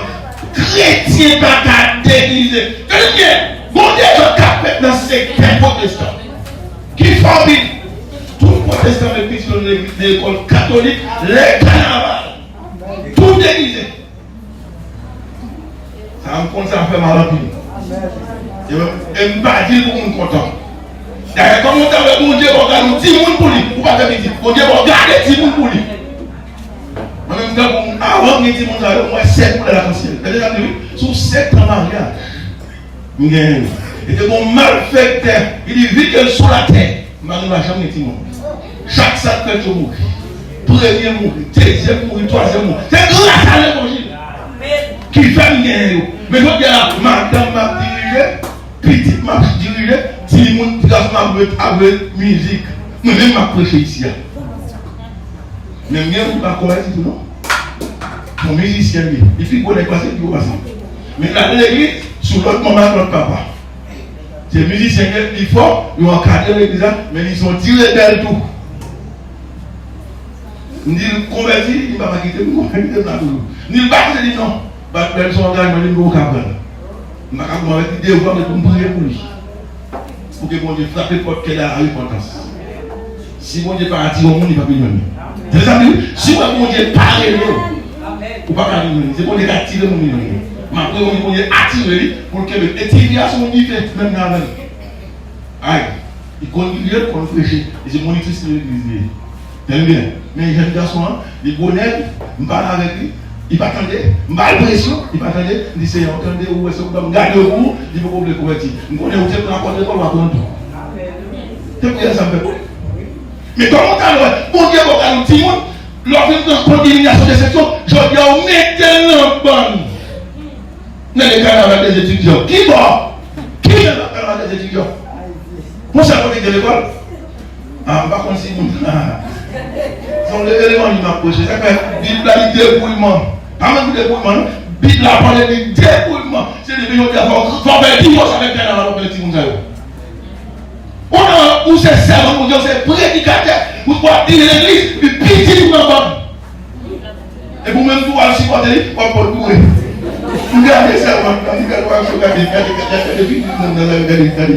kretyen pa ka degize. Gade byen, gon de zòt k ap fèt nan sektè pwotestan. Ki fòbid. Tout pwotestan met pitit yo nan lekòl katolik, lè kanaval. Tou degize. Sa m konn sa fè mal anpil. E m pa di l pou moun kontan. Dayè, kòman w ta wè Bondye ba w gade yon timoun pou li? Ou pa fè pitit. Bondye ba w gade timoun pou li. Mwen menm, tankou m, avan m gen timoun sa yo, m wè sèt koulè lakansyèl. Gade sa m di wi. Sou sèt tan marye a, m genyen yo. E te gon malfektè, li di, vi ke l sou latè. M pa gen lajan, m gen timoun. Chak sa k fèt yo mouri. Premye mouri, dezyèm mouri, twazyèm mouri. Se gras a levanjil ki fè m genyen yo. Men jodi a, madanm m ap dirije, pitit m ap dirije, timoun, ti gason m ap jwe, ap jwe mizik. Mwen menm m ap preche isi a. Men m gen yon ki pa kwè ditou non. Yon mizisyen li. Li pi gwo nèg pase m, pi gwo pase m. Men l al legliz sou lòd manman ak lòd papa. Se mizisyen ke li fò, yo ankadre legliz la, men li se yon ti rebèl tou. M di l konvèti, li pa va kite m, konvèti m la toujou. M di l pa kite, li non. Bat bèl se yon angajman, li m poko ka pran l. M pa ka goumen avèk li, devwa m pou m priye pou li. Pou ke Bondye frape pòt kè l a repantans. Si Bondye pa atire yon moun, li p ap vin jwenn li. Tande sa m di wi, si w wè Bondye pa rele w, ou pa ka vin jwenn li. Se Bondye k atire moun vin jwenn li. M ap priye pou Bondye atire li, pou l kenbe l. E T V a se yon dife, menm jan avè l. Ay, li konn li, li konn preche. Li se monitris nan legliz li ye. Tande byen. Men jèn gason an, li gwo nèg, m pale avèk li, li pa tande. M ba l presyon, li pa tande. M di, Seyè, ou tande, ou wè se ou ban m gade w pou ou, li poko vle konvèti. M konnen ou te pran kòd lekòl, w a pran tou. Se priyè sa m fè pou li. Men kòman w ta wè, Bondye ba w gade yon timoun, lè w fin pran kontaminasyon de seksyon, jodi a w mete l nan bann. Nan le kanaval des étudiants. Ki bò? Ki nan kanaval des étudiants? Pou sa kote gen lekòl? A, m pa konn si moun. Se yon eleman li m ap preche. Sa fè Bib la li depouyman. Pa menm pou depouyman, non. Bib la pale de depouyman. Se depi jodi a fò, fò fè divòs avèk kanaval, fò fè timoun sa yo. Ou nan, ou se sèvan Bondye, ou se predikatè, ou w ap dirije legliz, epi pitit ou nan bann. Epi ou menm tou w al sipòte li, w ap pot boure. M gade sèvant lan, m gade w ap gade, gade, gade, gade, gade, gade, gade, gade.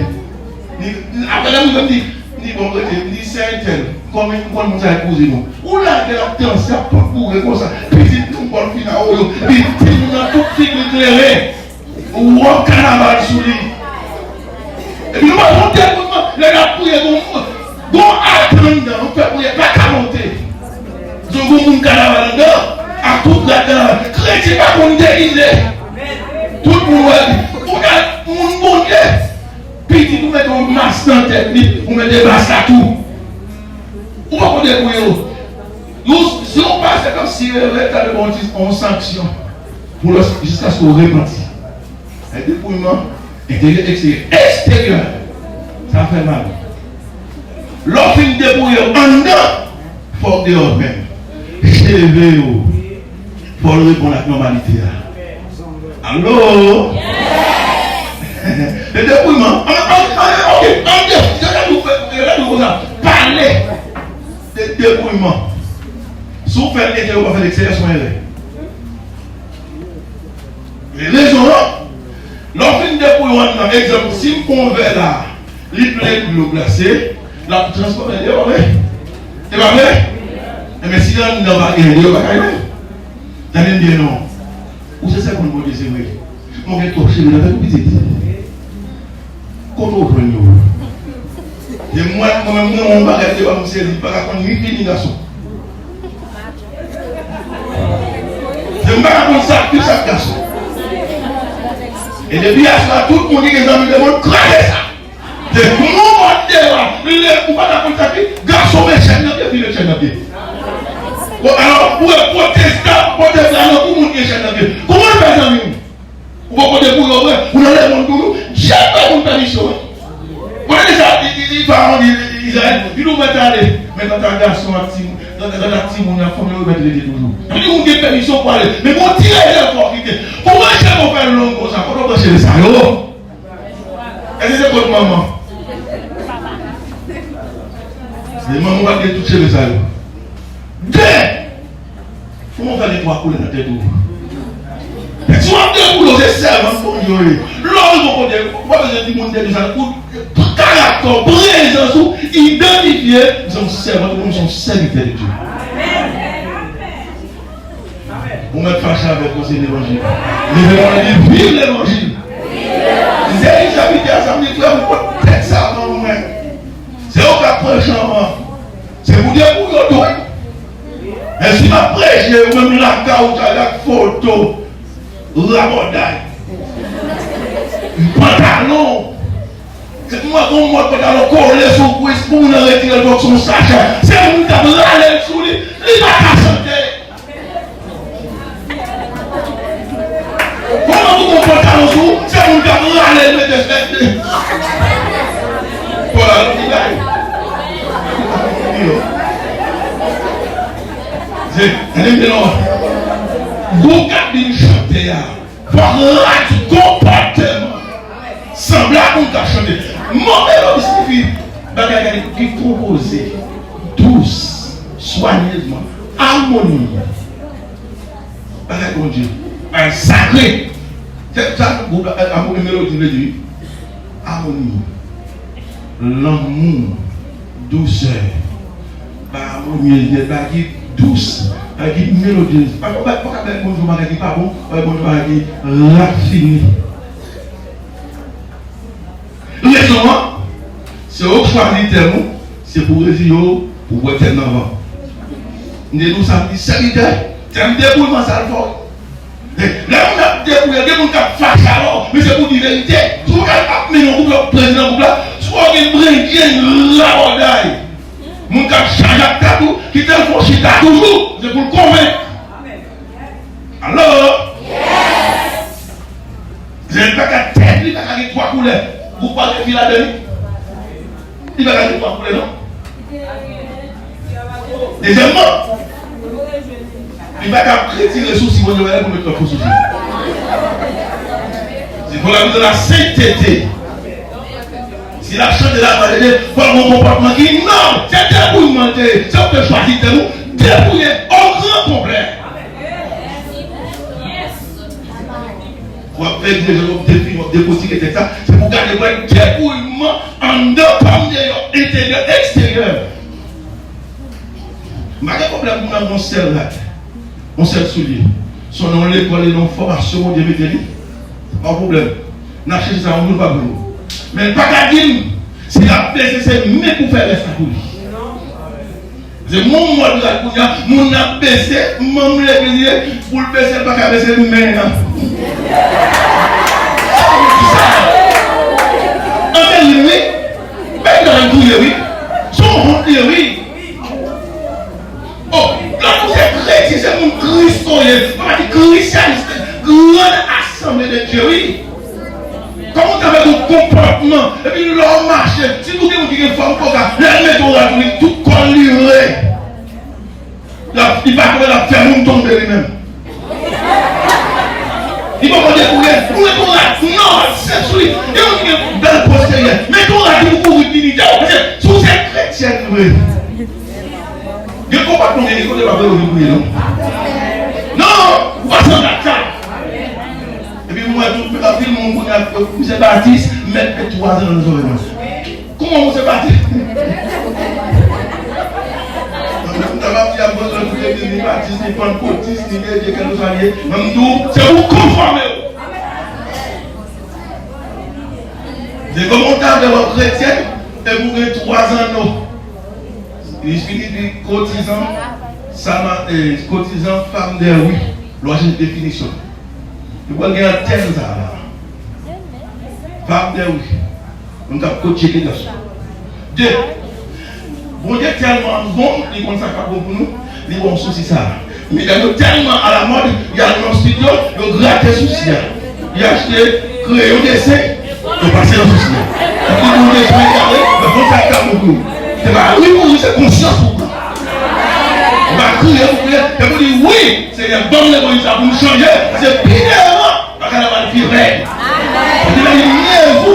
Li, li, apre lè m di, m di, bon, rete, m di, sè entèl, kòman m konn moun sa e kouzin ou? Ou lage l ap danse, ap pot boure konsa, pitit nou bòl fina oyo, li di moun nan tout figi klere. Ou wòk kanaval sou li. Epi nou pa fè yon depouyman, lè n ap priye, gon, gon atan anndan, nou fè priyè pa ka monte. Zon gon moun kanaval anndan, ak tout rad kanaval. Kretyen pa konn degize. Tout moun wè li. Ou gade moun Bondye. Pitit ou mete yon mas nan tèt li, ou mete mas la tou. Ou pa konn depouye w. Nou, si yon pastè k ap sirele, ta dwe ba w yon ti, yon sanksyon. Pou lè, jiskaske w repanti. Gen depouyman enteryè, eksteryè. Eksteryè. Sa fè mal. Lè w fin depouye w anndan, fò w deyò menm. Cheve w. Fò l reponn ak nòmalite a. Alo? Se depouyman. An, an, an, ok, an, yo ta di w fè, yo ta di w konsa. Pale. Se depouyman. Si w fè l enteryè, w pa fè l eksteryè, se yon erè. Men rezon an, lè w fin depouye w anndan, egzanp, si m pran yon vè la, li plen dlo glase, l ap transfòme l, e pa vre? E pa vre? Enben, si anndan pa gen dlo, pa ka rive. Tande m byen non. Ou se sèvant Bondye, se vre. Men w gen twòp cheve nan tèt ou, pitit. Kote w jwenn yo? E mwen, mwen menm, mwen, yon bagay ki pa m sezi, m pa ka konn ni fi ni gason. E m pa ka konn sa k fi, sa k gason. E depi aswè a, tout moun ki gen zanmi demonn, kraze sa. Depi yon mòd deba, li lè ou pa ta konn sa ki, gason met chèn nan pye, fi met chèn nan pye. Bon, alò, ou wè pwotestan, pwotestan nan pou moun gen chèn nan pye. Kòman l fè zanmi w? Ou poko depouye w vre, ou nan lemonn toujou, Dye bay moun pèmisyon, wi. Mwen deja, li, li, li, paran li, li, Izrayèl, li di w mèt ale. Men kanta gason ak timoun, kanta, kanta timoun ak fanmi yo mèt rete toujou. Li di moun gen pèmisyon pou ale. Men gon ti rezèv fò kite. Kòman cheve w fè long konsa? Kote w pran cheve sa yo? Èske se kot manman? Se manman w ap gen tout cheve sa yo. De! Kòman w fè gen twa koulè nan tèt ou? Si w ap dekoule w, se sèvant Bondye w ye. Lè w rive yon kote, ou pa bezwen di moun tèt ou sa, ou, karaktè w, prezans ou, idantifye, m se yon sèvant ou, m se yon sèvitè de Dye. Ou mèt fache avèk yo, se levanjil. Leve men w, di, viv levanjil. Se li chapitè a, sa vle di frè, ou pot tèt sa avan mwen. Se ou k ap pran chan an. Se pou de pou yo tou. Men si m ap preche, ou menm lakay ou, chak ak foto, rabòday, pantalon. Se pou mwen gon mòd pantalon kole sou kwis pou moun nan retire l, donk se yon sachè. Se moun k ap rale l sou li, li pa ka chante. Kòman pou gon pantalon sou, se moun k ap rale l mete sèt li. Pòl al di bay. Se, tande m di non. Gwo k ap vin chante a. Fòk rad konpòteman. Sanble ak moun k ap chante. Mo melodi siyifi bagay ki konpoze, dous, swanyezman, amoni. Bagay Bondye. Bagay sakre. Se sa gwoup la, amoni, melodi vle di. Amoni. Lanmou, dousè, bagay amonyez nèt, bagay ki dous, bagay ki melodyez. Pa, pa, pa ka bay Bondye yon bagay ki pa bon, bay Bondye yon bagay ki rafine. Rezon an, se ou k chwazi tèm ou, se pou reziye w pou w wè tèm nan van. M te di w samdi, sèvitè, tèm debouyman sa l fè w. Lè moun ap debouye, gen moun k ap fache avè w, men se pou di verite. Si w ap mennen yon gwoup la, w ap prezidan gwoup la, si w gen brendyen rabòday, moun k ap chaje ak tèt ou, kite l fè w chita toujou, se pou l konvenk. Alo? Yes! Se li pa ka tèt, li pa ka gen twa koulè. Gwoup pa gen fi ladan li. Li pa ka gen twa koulè, non. Dezyèmman, li pa ka retire sousi Bondye ba li pou met lòt fo sousi. Se pou l abite nan sentete. Si l ap chante la, pa de fò l gon konpòtman ki nòb, se debouyman l te ye. Se ou te chwazi tèm ou, debouye, au grand complet. W ap fè egzèsis, w ap defini, w ap dekotike tèks la. Se pou gade wè debouyman anndan kòm deyò, enteryè, eksteryè. M pa gen pwoblèm pou moun nan yon sèl rad, yon sèl soulye. Se nan yon lekòl e nan yon fòmasyon Bondye mete li. Se pa yon pwoblèm. N ap chèche sa yon jou, l p ap jwenn ou. Men l pa ka di m si l ap bese, se men pou fè rès la pou li. Se yon mòd rad kounye a, moun nan ap bese, manm legliz li ye, pou l bese, l pa ka bese men an. An tèrin wi, men l ap touye wi, se yon wont li ye wi. O, lè w se kretyen, se moun Kris ou ye, pa di Christian, grande assemblée de Dieu wi. Kòman w ta fè gon konpòtman, epi lè w mache, sitou gen moun ki gen fòm koka, lè l mete yon rad sou li, tout kò l lire. L ap, li pa kwè l ap fè moun tonbe li menm. Li poko deboure, ou mete yon rad nò, senp sou li. Gen moun ki gen bèl posteryè, mete yon rad pou kouvri diyite w, paske si w se kretyèn vre. Gen konpòtman gen kote pa vle yo vin priye non. Non, ou pa sanble ak sa. Epi m wè tout anpil moun kounye a, misye Batis, mèt met twa zan nan zòrèy mwen. Kòman misye Batis? M ta va di a bon zòrèy pou yo di ni Batis, ni Pantkotis, ni Bondye, kèlkeswa li ye. Men m di w, se pou konfòme w. Se kòman w ta vle wè w kretyen, epi w gen twa zan non. Li fini di kotizan, sa ma, eh, kotizan fam dèwi. Lè w chèche definisyon. Li pral gen antèn sa la. Fam dèwi. Moun k ap kotjeke gason. De. Bondye tèlman bon, li konn sa k ap bon pou nou, li ba w sousi sa. Medam yo tèlman alamòd, y al nan estidyo, yo grate sousi a. Y achte kreyon desen, yo pase nan sousi a. Epi moun desen egare, men fò sa ka bon pou ou. Se pa ri pou ri, se konsyans pou pran. Ou pa kriye pou kriye, se pou di, wi, Senyè, ban m levanjil sa pou m chanje, paske pi devan, bagay la pral pi rèd. Paske li di, leve w,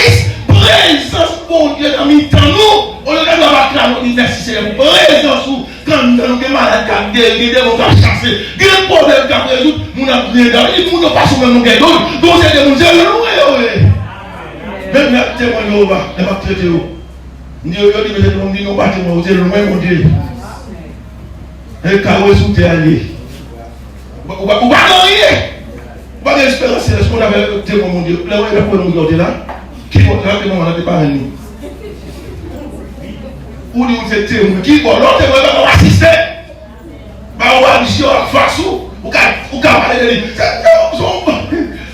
plis prezans Bondye nan mitan nou. Olye w ta dwe ap aklame yon inivèsite selè pou prezans ou k anndan nou, gen malad k ap geri, gen demon k ap chase, gen pwoblèm k ap rezoud, moun ap griyen dan, e moun yo pa sou menm longè donn, gen yon seri de moun, se lwen yo ye. Menm lè Temwen Jewova, lè m ap trete yo, m di yo, yo di, "Mesye, m di, nou pa Temwen, se lwen Bondye." E kawo sou tè a ye. Ou pa, ou pa, ou pa gen anyen. Ou pa gen esperans selès, kòman w ap fè temwen Bondye? Lè w wè lè w wè moun ki kote la, ki bò, lè w te manman nan te pare nou. Ou di ou se temwen. Ki bò? Lè w temwen, pa w asiste. Ba ou aksyon anfas ou. Ou ka, ou ka pale de li. Se, se, se,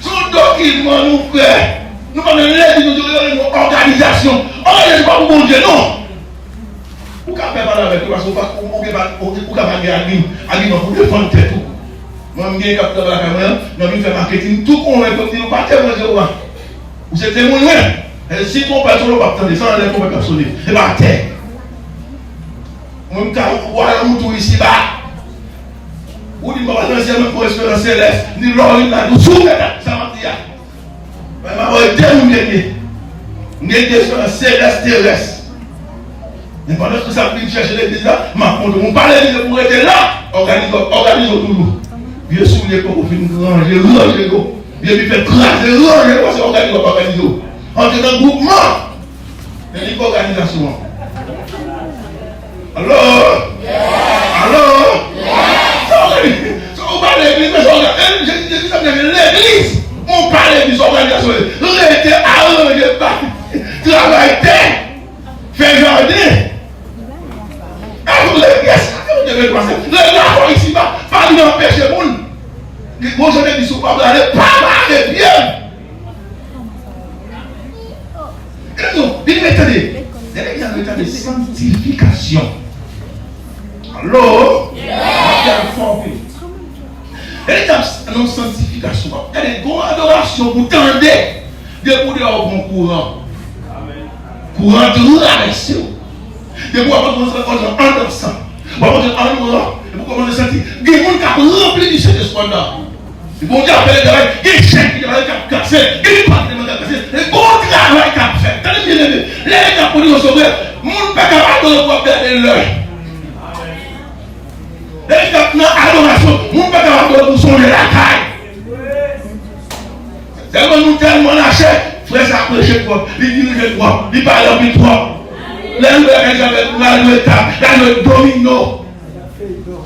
se yon dokiman nou fè. Nou pa menm legliz, nou di nou yon òganizasyon. Òganizasyon pa pou Bondye, non. Ou ka fè pale avèk yo, paske ou pa, ou, ou gen pa, ou, ou ka pa gen agiman, agiman pou defann tèt ou. Mwen, m gen kap travay lakay mwen an, nan vin fè maketin, tou konvenk yo, m di nou pa temwen Jewova. Ou se temwen mwen. E si twonpèt sone, ou p ap tande, se anlè twonpèt k ap sone, e pa atè. Mwen, m ka wè yon moun tou isiba. Ou di m pa pral nan syèl, mwen, pou esperans selès, ni lò, ni la, nou sou mèt ak sa m ap di a. Men m ap voye de moun gen de. M gen de esperans selès, terès. Men pandan ke sa ap vin chèche legliz la, m ap montre moun pa legliz pou rete la. Òganize, òganize w toujou. Vye soulye poko fin ranje, ranje yo. Vye bifèt kraze, ranje yo, paske òganize w ap òganize w. Antre nan gwoupman. Men li pa òganizasyon an. Alo? Alo? Sa w vle di? Sa w pale legliz, men sa w vle, e, Jezi, Jezi, sa vle di legliz. Bon, pale legliz, òganizasyon, rete, aranje, pa, travay tè, fè jaden. E pou legliz, sa te vle pase. Legliz la fò isi ba, pa vin anpeche moun. Bon, jan legliz ou pa prale, pa mare pye m. Gade non, li mete de, lè nèg la mete de santifikasyon. Alo? Mwen fè l fò anpil. Lè nèg la nan santifikasyon, gade, gon adorasyon pou tande, depi w deyò w pran kouran. Kouran travèse w. Depi w ap antre nan andansan, w ap antre an lwa, epi w kòmanse santi gen moun k ap ranpli di Sentespri anndan. Bondye ap fè travay, gen chèn ki travay k ap kase, gen depatman k ap kase, e gon travay k ap fèt. Tande byen, tande byen. Lè nèg ap pran yon sovè, moun pa ka adore pou ap gade lè. Lè nèg ap nan adorasyon, moun pa ka adore pou sonje lakay. Tèlman nou tèlman lachè, frè sa preche twòp, li dirije twòp, li pale anpil twòp. Lè l rive lakay li, l al jwe kat, l al jwe domino.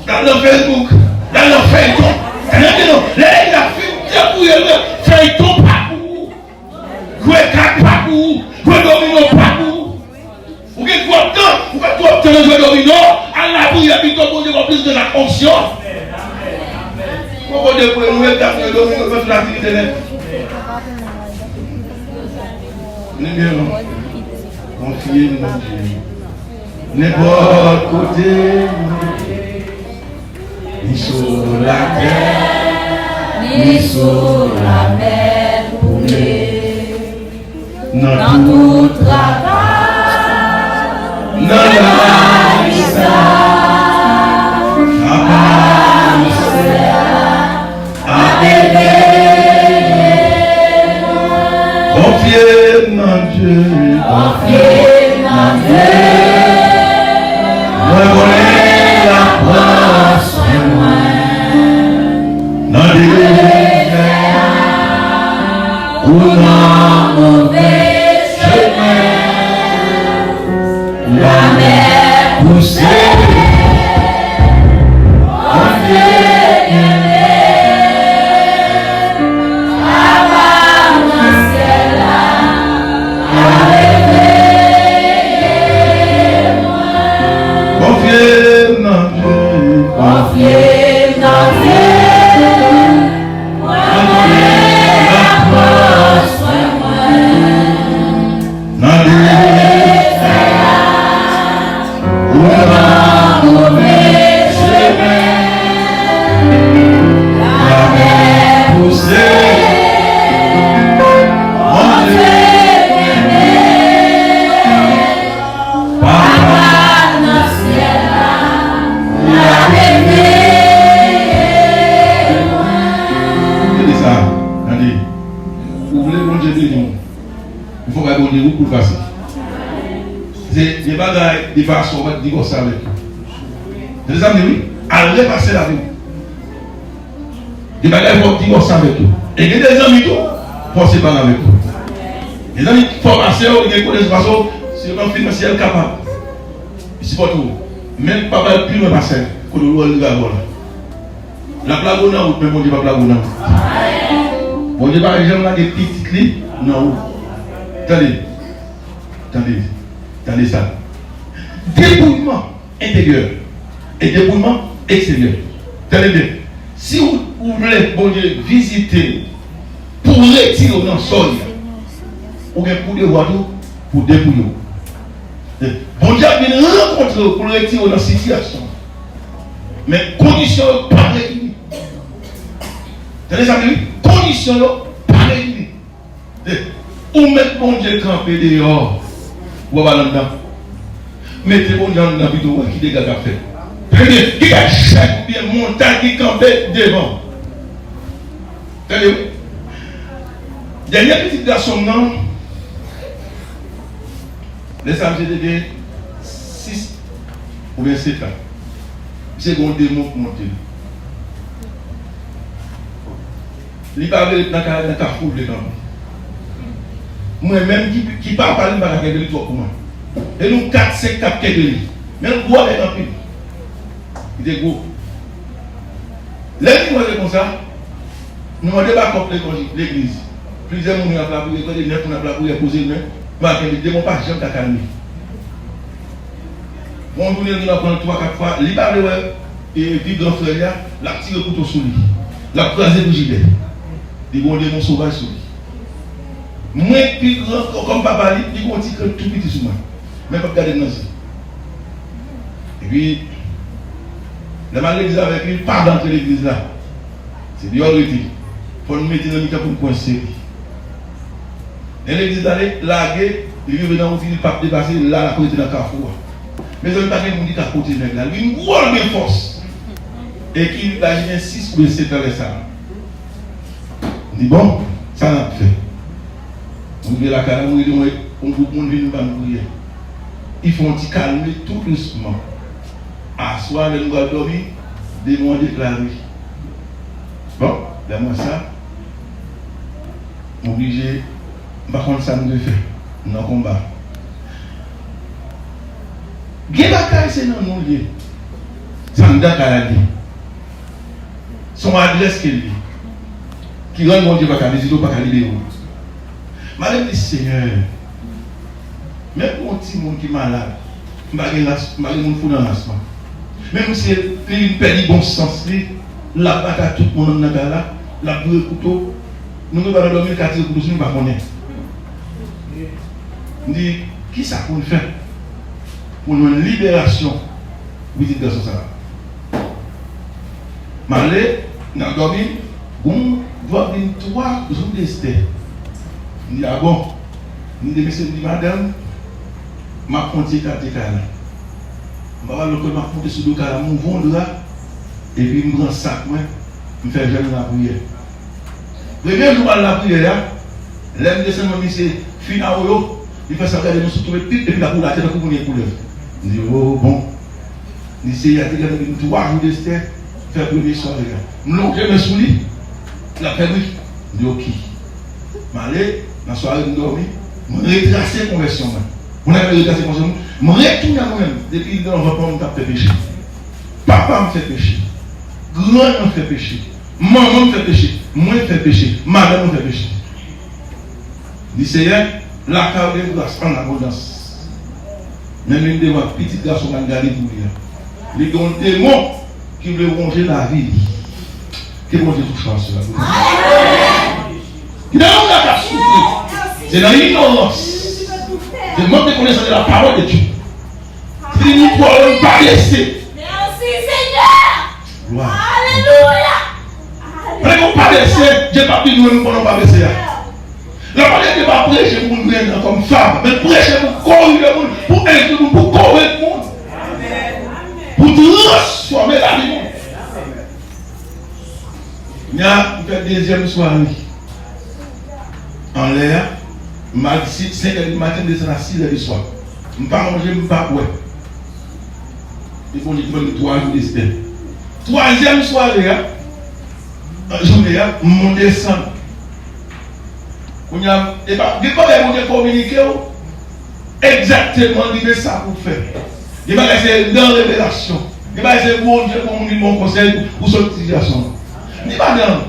L al nan Facebook, l al nan fèyton. Tande byen non, lè nèg la fin depouye l, fèyton pa pou ou. Jwe kat pa pou ou. Jwe domino pa pou ou. Ou gen twòp tan, ou fè twòp tan nan jwe domino, al lapriyè pito, Bondye ba w plis de la onksyon. Poko depouye nou, e gade jwe domino, fè tout aktivite nèt. Li byen non. Konfye m nan Bondye. Nenpòt kote m ye, ni sou latè, ni sou lamè koule. Nan tout travay, nan lavi sa, Papa nou Seyè a, a ede mwen. Konfye m nan Dye. Konfye m nan Dye. Mwen konnen l ap pran swen mwen. Nan dezè a, ou nan move chemen. Lamè pouse, Bondye kenbe. Papa nan syèl la, reveye mwen. Konfye m nan Dye. Konfye m nan Dye. Mwen konnen l ap pran swen mwen. Nan dezè a, ou nan move chemen. Lamè pouse, Bondye kenbe. Papa nan syèl la, l ap veye mwen. Tande sa, tande. Ou vle Bondye beni w, ou fò bay Bondye wout pou l pase. Se de bagay, de fason, ou mèt divòse avèk yo. Mezanmi, wi, al repase lavi w. Gen bagay fò w divòse avèk yo. E gen de zanmi tou, fò w separe avèk yo. Gen zanmi ki fò w pase yo, gen kote sou pase w, si yo nan finansyèl kapab. Li sipòte w. Men pa pral pi lwen pase kote w rive avè w la. L ap lage w nan wout, men Bondye p ap lage w nan wout. Bondye pa janm lage pitit li nan wout. Tande. Tande. Tande sa. Depouyman enteryè e depouyman eksteryè. Tande byen. Si ou, ou vle Bondye vizite w pou retire w nan sa w ye a, ou gen pou devwa tou pou depouye w. Bondye ap vin rankontre w pou l retire w nan sitiyasyon. Men kondisyon yo pa reyini. Tande sa byen, wi. Kondisyon yo pa reyini. Ou mèt Bondye kanpe deyò, w ap al anndan. Mete Bondye anndan pito, wè ki dega k ap fèt. Tande, ki kay chèk oubyen montay ki kanpe devan. Tande, wi. Dènye pitit gason m nan, lè sa a, misye te gen sis oubyen sèt an. Misye gen yon demon k monte l. Li pa vle ret nan kay la, nan kafou l vle kanpe. Mwen menm ki, ki papa li, m pa ka kenbe li twòp pou mwen. E nou kat, senk k ap kenbe li. Men l gwo avèk anpil. Li te gwo. Lè li wè l konsa, nou mande bakòp legliz. Plizyè moun ap lapriyè, prè de nèf moun ap lapriyè, poze men, pa kenbe, demon pa janm ka kalme. Bon, jounen li nan pran l twa, kat fwa, li pa vle wè, e, pi gran frè li a, l ap tire kouto sou li. L ap kraze frijidè. Li gen yon demon sovaj sou li. Mwen ki pi gran, kò-, kòm papa li, li gen yon ti krent tou piti sou mwen. Men p ap gade m nan zye. Epi, lè m al legliz avèk li, li pa vle antre legliz la. Se deyò l rete. Fò n mete nan mitan pou n kwense li. Lè legliz la lage, li rive nan wout li, li p ap depase, la l ap rete nan kafou a. Mezanmi, pa gen moun ki ka pote nèg la. Li vin gwo, l gen fòs. E ki laj li gen sis oubyen sèt an lè sa a. M di, bon, sa n ap fè? M rive lakay la, m rele yon, yon gwoup moun vin ban m priyè. Li fè yon ti kalme tou dousman. Aswè a, lè nou pral dòmi, demon an deklare. Bon, lè m wè sa, m oblije, m pa konn sa m dwe fè. M nan konba. Gen bagay se nan nou l ye. Sa anndan kay la l ye. Se yon adrès ke l ye. Ki rann Bondye pa ka vizite w, pa ka libere w. Madanm di, Senyè, menm pou yon timoun ki malad, m pa gen ras, m pa gen moun fou nan ras mwen. Menm si li vin pèdi bon sans li, l ap batay tout moun anndan kay la, l ap boure kouto. Nou menm pa nan dòmi, l ka tire kouto sou nou, nou pa konnen. M di, kisa pou n fè pou n jwenn liberasyon pou pitit gason sa a? M ale, n ap dòmi, gon dwòl vin twa jou Destè. M di, a bon? M di, mesye, m di, madanm, m ap fè yon ti ekate kay la. M pa wè lòt kote, m ap monte sou do kay la, m ouvè yon dra, epi m pran sak mwen, m fè jèn lapriyè. Premye jou m al lapriyè a, lè m desann, wè misye fin a woyo, li fè sa, gade nou sou tonbe pip, epi l ap woule atè tankou moun gen koulèv. M di, o, bon. Li seye atè, gade vin twa jou Destè, fè premye sware a. M lonje men sou li, l ap fè bri. M di, oke. M ale, nan sware m dòmi, m retrase konvèsyon mwen. Moun ap retrase konvèsyon mwen, m retounen mwen menm, depi nan vant mwen, m t ap fè peche. Papa m fè peche. Grann mwen fè peche. Manman m fè peche. Mwen fè peche. Madanm mwen fè peche. Di, Seyè, lakay ou gen gras an abondans. Men vin devan pitit gason m al gade pou li a. Li gen yon demon ki vle wonje lavi li. Ke Bondye touche w aswè a. Gen de moun la k ap soufri. Se nan ignorans. Se mank de connaissance de la parole de Dieu. Trinitwa yo pa blese. Merci, Seigneur. Glwa. Alelouya. Lè nou pa blese, Dye p ap vin jwenn nou pandan nou pa blese a. Lapawòl de Dye pa preche pou moun vin nan kòm fab, men preche pou korije moun, pou enstwi moun, pou korèk moun, pou transfòme lavi moun. Nya, m fè dezyèm sware anlè a, m al si, senk è di maten, m desann a sis è di swa. M pa manje, m pa bwè. E Bondye te ban m twa jou de stè. Twazyèm sware a, jounen an, m desann. Kounye a, e pa, gen bagay Bondye kominike w, egzakteman, li men sa pou w fè. Gen bagay se nan revelasyon. Gen bagay se Bondye pou moun li bon konsèy pou, pou soti sitiyasyon an. Ni madanm.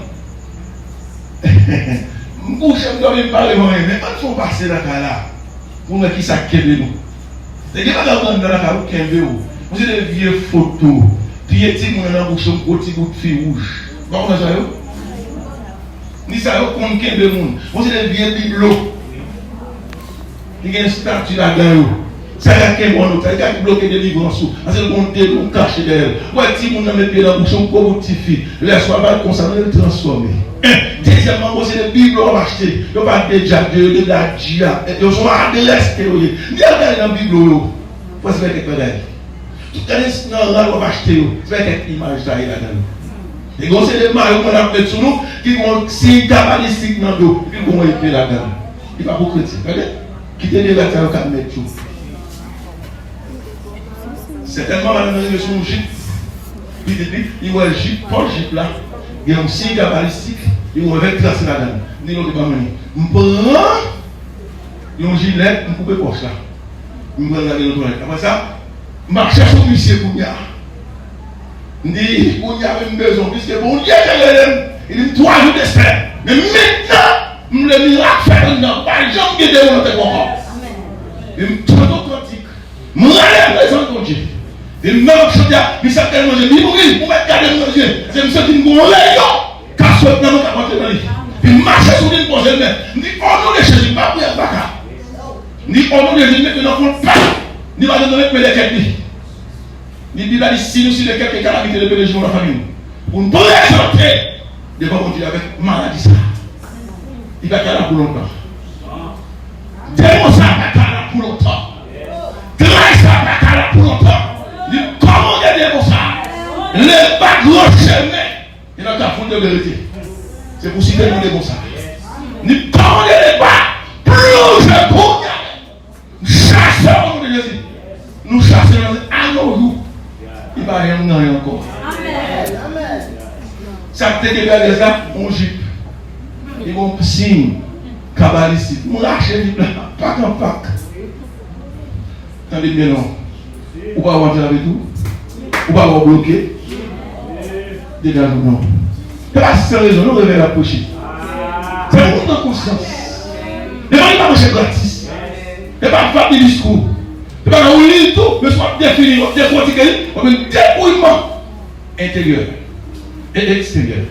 M kouche, m dòmi, m pa leve anyen. Men ann fè yon pase lakay la pou n wè kisa k kenbe nou. Te gen bagay ou anndan lakay ou kenbe w. Yon seri de vye foto. Pye timoun nan nan bouch yo, yon gwo ti bout fi wouj. Ou pa konnen sa yo? Ni sa yo konn kenbe moun. Yon seri de vye biblo. Li gen estati ladan yo. Sa ka kenbe w an otaj, li ka bloke delivrans ou. Paske l gon demon kache dèyè l. Ou wè timoun nan met pye nan bouch yon gwo bout tifi. Lè swa l pa t konsa, non, li transfòme. En, dezyèmman, bon, se de biblo w ap achte. Yo pa de djab, yo de dadji a. Yo se yon adrès ke yo ye. Li al gade nan biblo yo. Fò se fè kèk bagay. Tout gade nan rad w ap achte yo, se pa kèk imaj sa ye ladan yo. E gon se de mayo mwen ap met sou nou, ki gon siy kabalistik nan do, epi gon epe ladan. Li pa pou kretyen. Gade, kite de rad sa yo k ap met yo. Sètènman, madanm nan rive sou yon jip. Pitit li, li wè jip, pòch jip la, gen yon siy kabalistik, li wè vèt trase ladan. Li di, "Non, li pa mwen." M pran yon jilèt, m koupe pòch la. M pran l lage nan twalèt. Apre sa, m mache sou misye kounye a. M di, "Kounye a, men m bezwen w, piske Bondye te rele m, li di m twa jou de stè. Men mentnan, m vle mirak fèt anndan, pa janm gen demon nan tèt ou ankò." Epi m chante yon kantik. M rale prezans Bondye. Epi m nan chante a, misye ap gade manje, li mouri, ou mèt gade manje. Se misye di m gon reyon k ap sot nan mwen k ap antre nan li. Epi m mache sou li, m poze l men. M di, "O non de Jezi, m pa priye ak baka." Ni o non de Jezi, mete nan fon pa. Ni pa nan met men lèkèt li. Ni Bib la di, si nou si lèkèt ke kalamite de P D J nou nan fanmi nou. Pou nou prezante devan Bondye avèk maladi sa. Li pa ka la pou lontan. Demon sa pa ka la pou lontan. Dray sa pa ka la pou lontan. Li kòmande demon sa. Leba gran chemen. E nan kafou de verite. Se pou site nou de konsa. Ni kòmande de ba, plonje kounye a. Chase o non de Jezi. Nou chase nan anon jou. Li pa janm nan ankò. Sa k te gen bèl la, yon jip. Li bon siy kabalistik. Nou rache jip la, pak an pak. Tande byen non. Ou pa wè w ap jere tou? Ou pa wè w bloke? Degaj ou non. Se pa san rezon non revèy ap preche. Se pou moun pran konsyans. Se pa li pa preche gratis. Se pa fabri diskou. Se pa nan ou li l tou, men si w ap defini, w ap dekòtike li, w ap jwenn debouyman enteryè e eksteryè.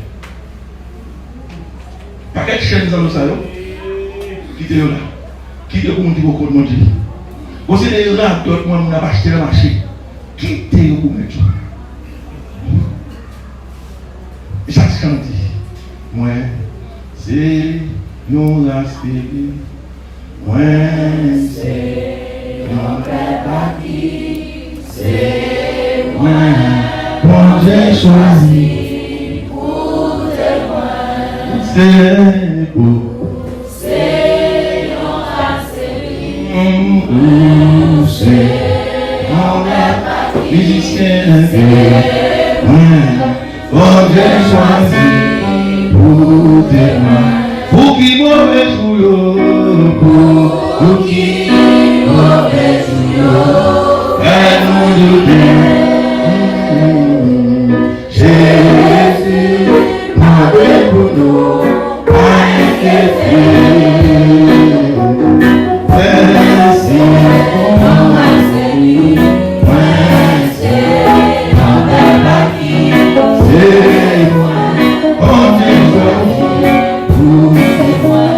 Pakèt chèn zanno sa yo, kite yo la. Kite yo pou moun ki poko konn Bondye. Bon, se de radòt mwen moun ap achte nan mache. Kite yo pou mèt yo. Jan Chan di, mwen se yon ras pèlen. Mwen se yon pèp aki, se mwen Bondye chwazi pou temwen. Se pou, se yon ras eli. Ou se yon pèp aki, mizisyen, se mwen. Bondye chwazi pou temwen. Pou ki move jou yo, pou, pou ki move jou yo, fè nou doute. Jezi mande pou nou pa enkyete. Mèsi pou mwen, se li, mwen se yon pèp aki, se mwen, Bondye chwazi pou se mwen.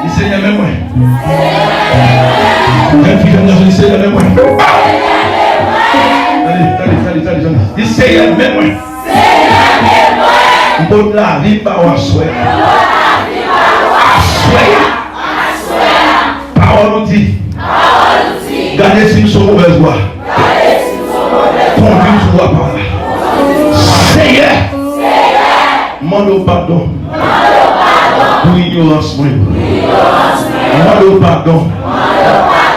Di, Senyè, men mwen. Jèn fi, jèn gason, di, Senyè, men mwen. Tande, tande, tande, tande, tande. Di, Senyè, men mwen. M pot lavi m ba ou aswè a. Aswè a. Pawòl ou di. Gade si m se yon movèz wa. Kondui m sou wa pa w la. Senyè, m mande w padon pou inyorans mwen yo. M mande w padon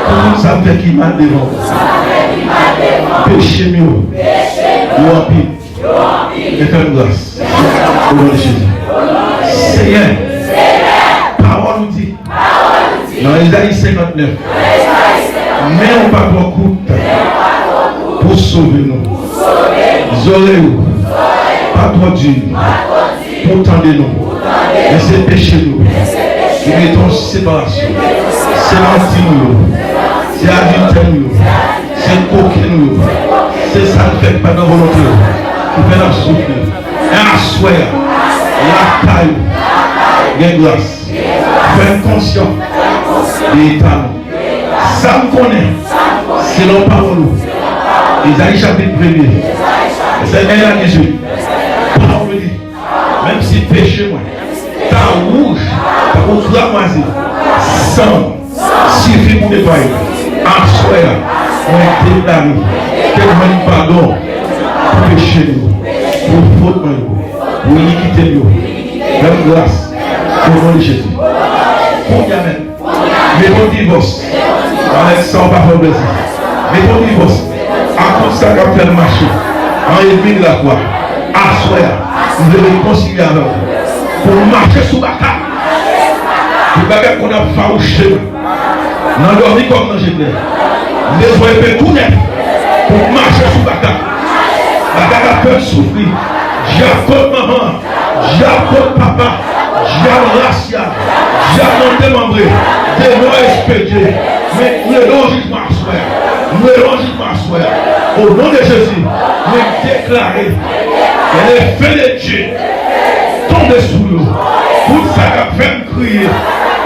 pou tout sa m fè ki mal devan w. Peche m yo, yo anpil. E fè m gras. O non de Jezi. Senyè, pawòl ou di nan Ezayi senkantnèf, men w pa twò kout pou sove nou. Zòrèy ou pa twò di pou tande nou. Men se peche nou ki mete yon separasyon. Se manti nou yo. Se adiltè nou yo. Se koken nou yo. Se sa n fè ki pa nan volonte w ki fè n ap soufri. Men aswè a, lakay ou, gen gras. Fè n konsyan de eta nou. Sa m konnen, selon pawòl ou, Ezayi chapit premye, vèsè en a dizuit, pawòl ou di, menm si peche mwen ta wouj tankou kramwazi, san w sifi pou netwaye. Aswè a, mwen deklare ke m jwenn padon pou peche m yo, pou fot mwen yo, pou inikite m yo. Fè m gras, o non de Jezi. Kounye a menm, mete yon divòs avèk sa w pa fè w plezi. Mete yon divòs ak tout sa k ap fè l mache an ènmi lakwa. Aswè a, m vle rekonsilye avè w pou m mache sou baka. Tout bagay konn ap fawouche m nan dòmi kòm nan je klè. M bezwen epe tou nèf pou m mache sou baka. Baka k ap fè m soufri. Dyab kont manman, dyab kont papa, dyab rasyal, dyab nan demanbre, demon espedye. Men m rele yon jijman aswè a. M rele yon jijman aswè a. O non de Jezi, mwen deklare lefè de Dye tonbe sou yo. Tout sa k ap fè m kriye,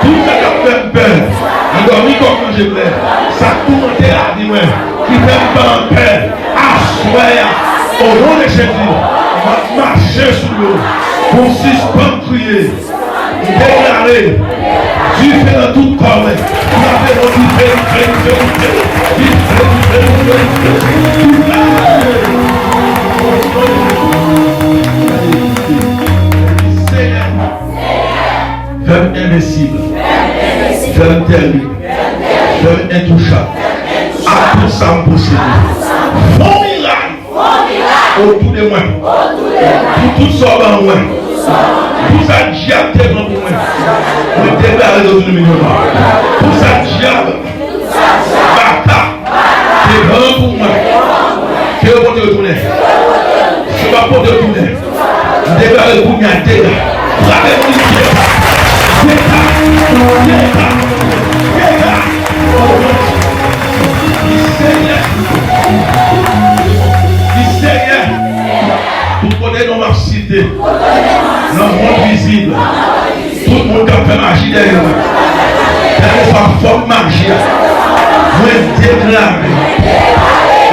tout sa k ap fè m pè, m dòmi kòm nan je klè, sa k toumante lavi mwen, ki fè m pa anpè, aswè a, o non de Jezi, m ap mache sou yo pou m sispann kriye. M deklare dife nan tout kò mwen. Frape non dife, dife, dife, dife, dife. Senyè, fè m envensib, fè m tèrib, fè m entouchab. Ak tout sa m posede, fè yon mirak otou de mwen. Pou tout sa w ban mwen. Pou sa dyab te pran pou mwen. Mwen deklare l retounen milyonè. Pou sa dyab, baka, te pran pou mwen, ke yo pote retounen. Si yo pa pote retounen, m deklare l kounye a dega. Frape moun ki dega. Dèyè mwen. Dèyè sa, fòm maji a. Mwen deklare.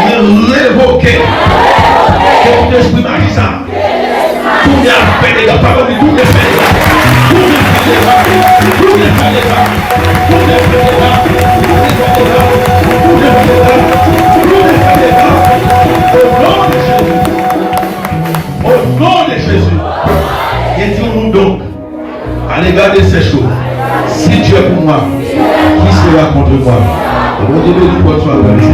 Mwen revoke. Tout espri maji sa. Tounen al fè dega. Pawòl di tounen fè dega. Tounen fè dega. Tounen fè dega. Au nom de Jésus. Au nom de Jésus. Et dirons-nous donc, à l'égard de ces choses, si Dieu est pour moi, qui sera contre moi? Bondye beni, bonswa, frè e sè.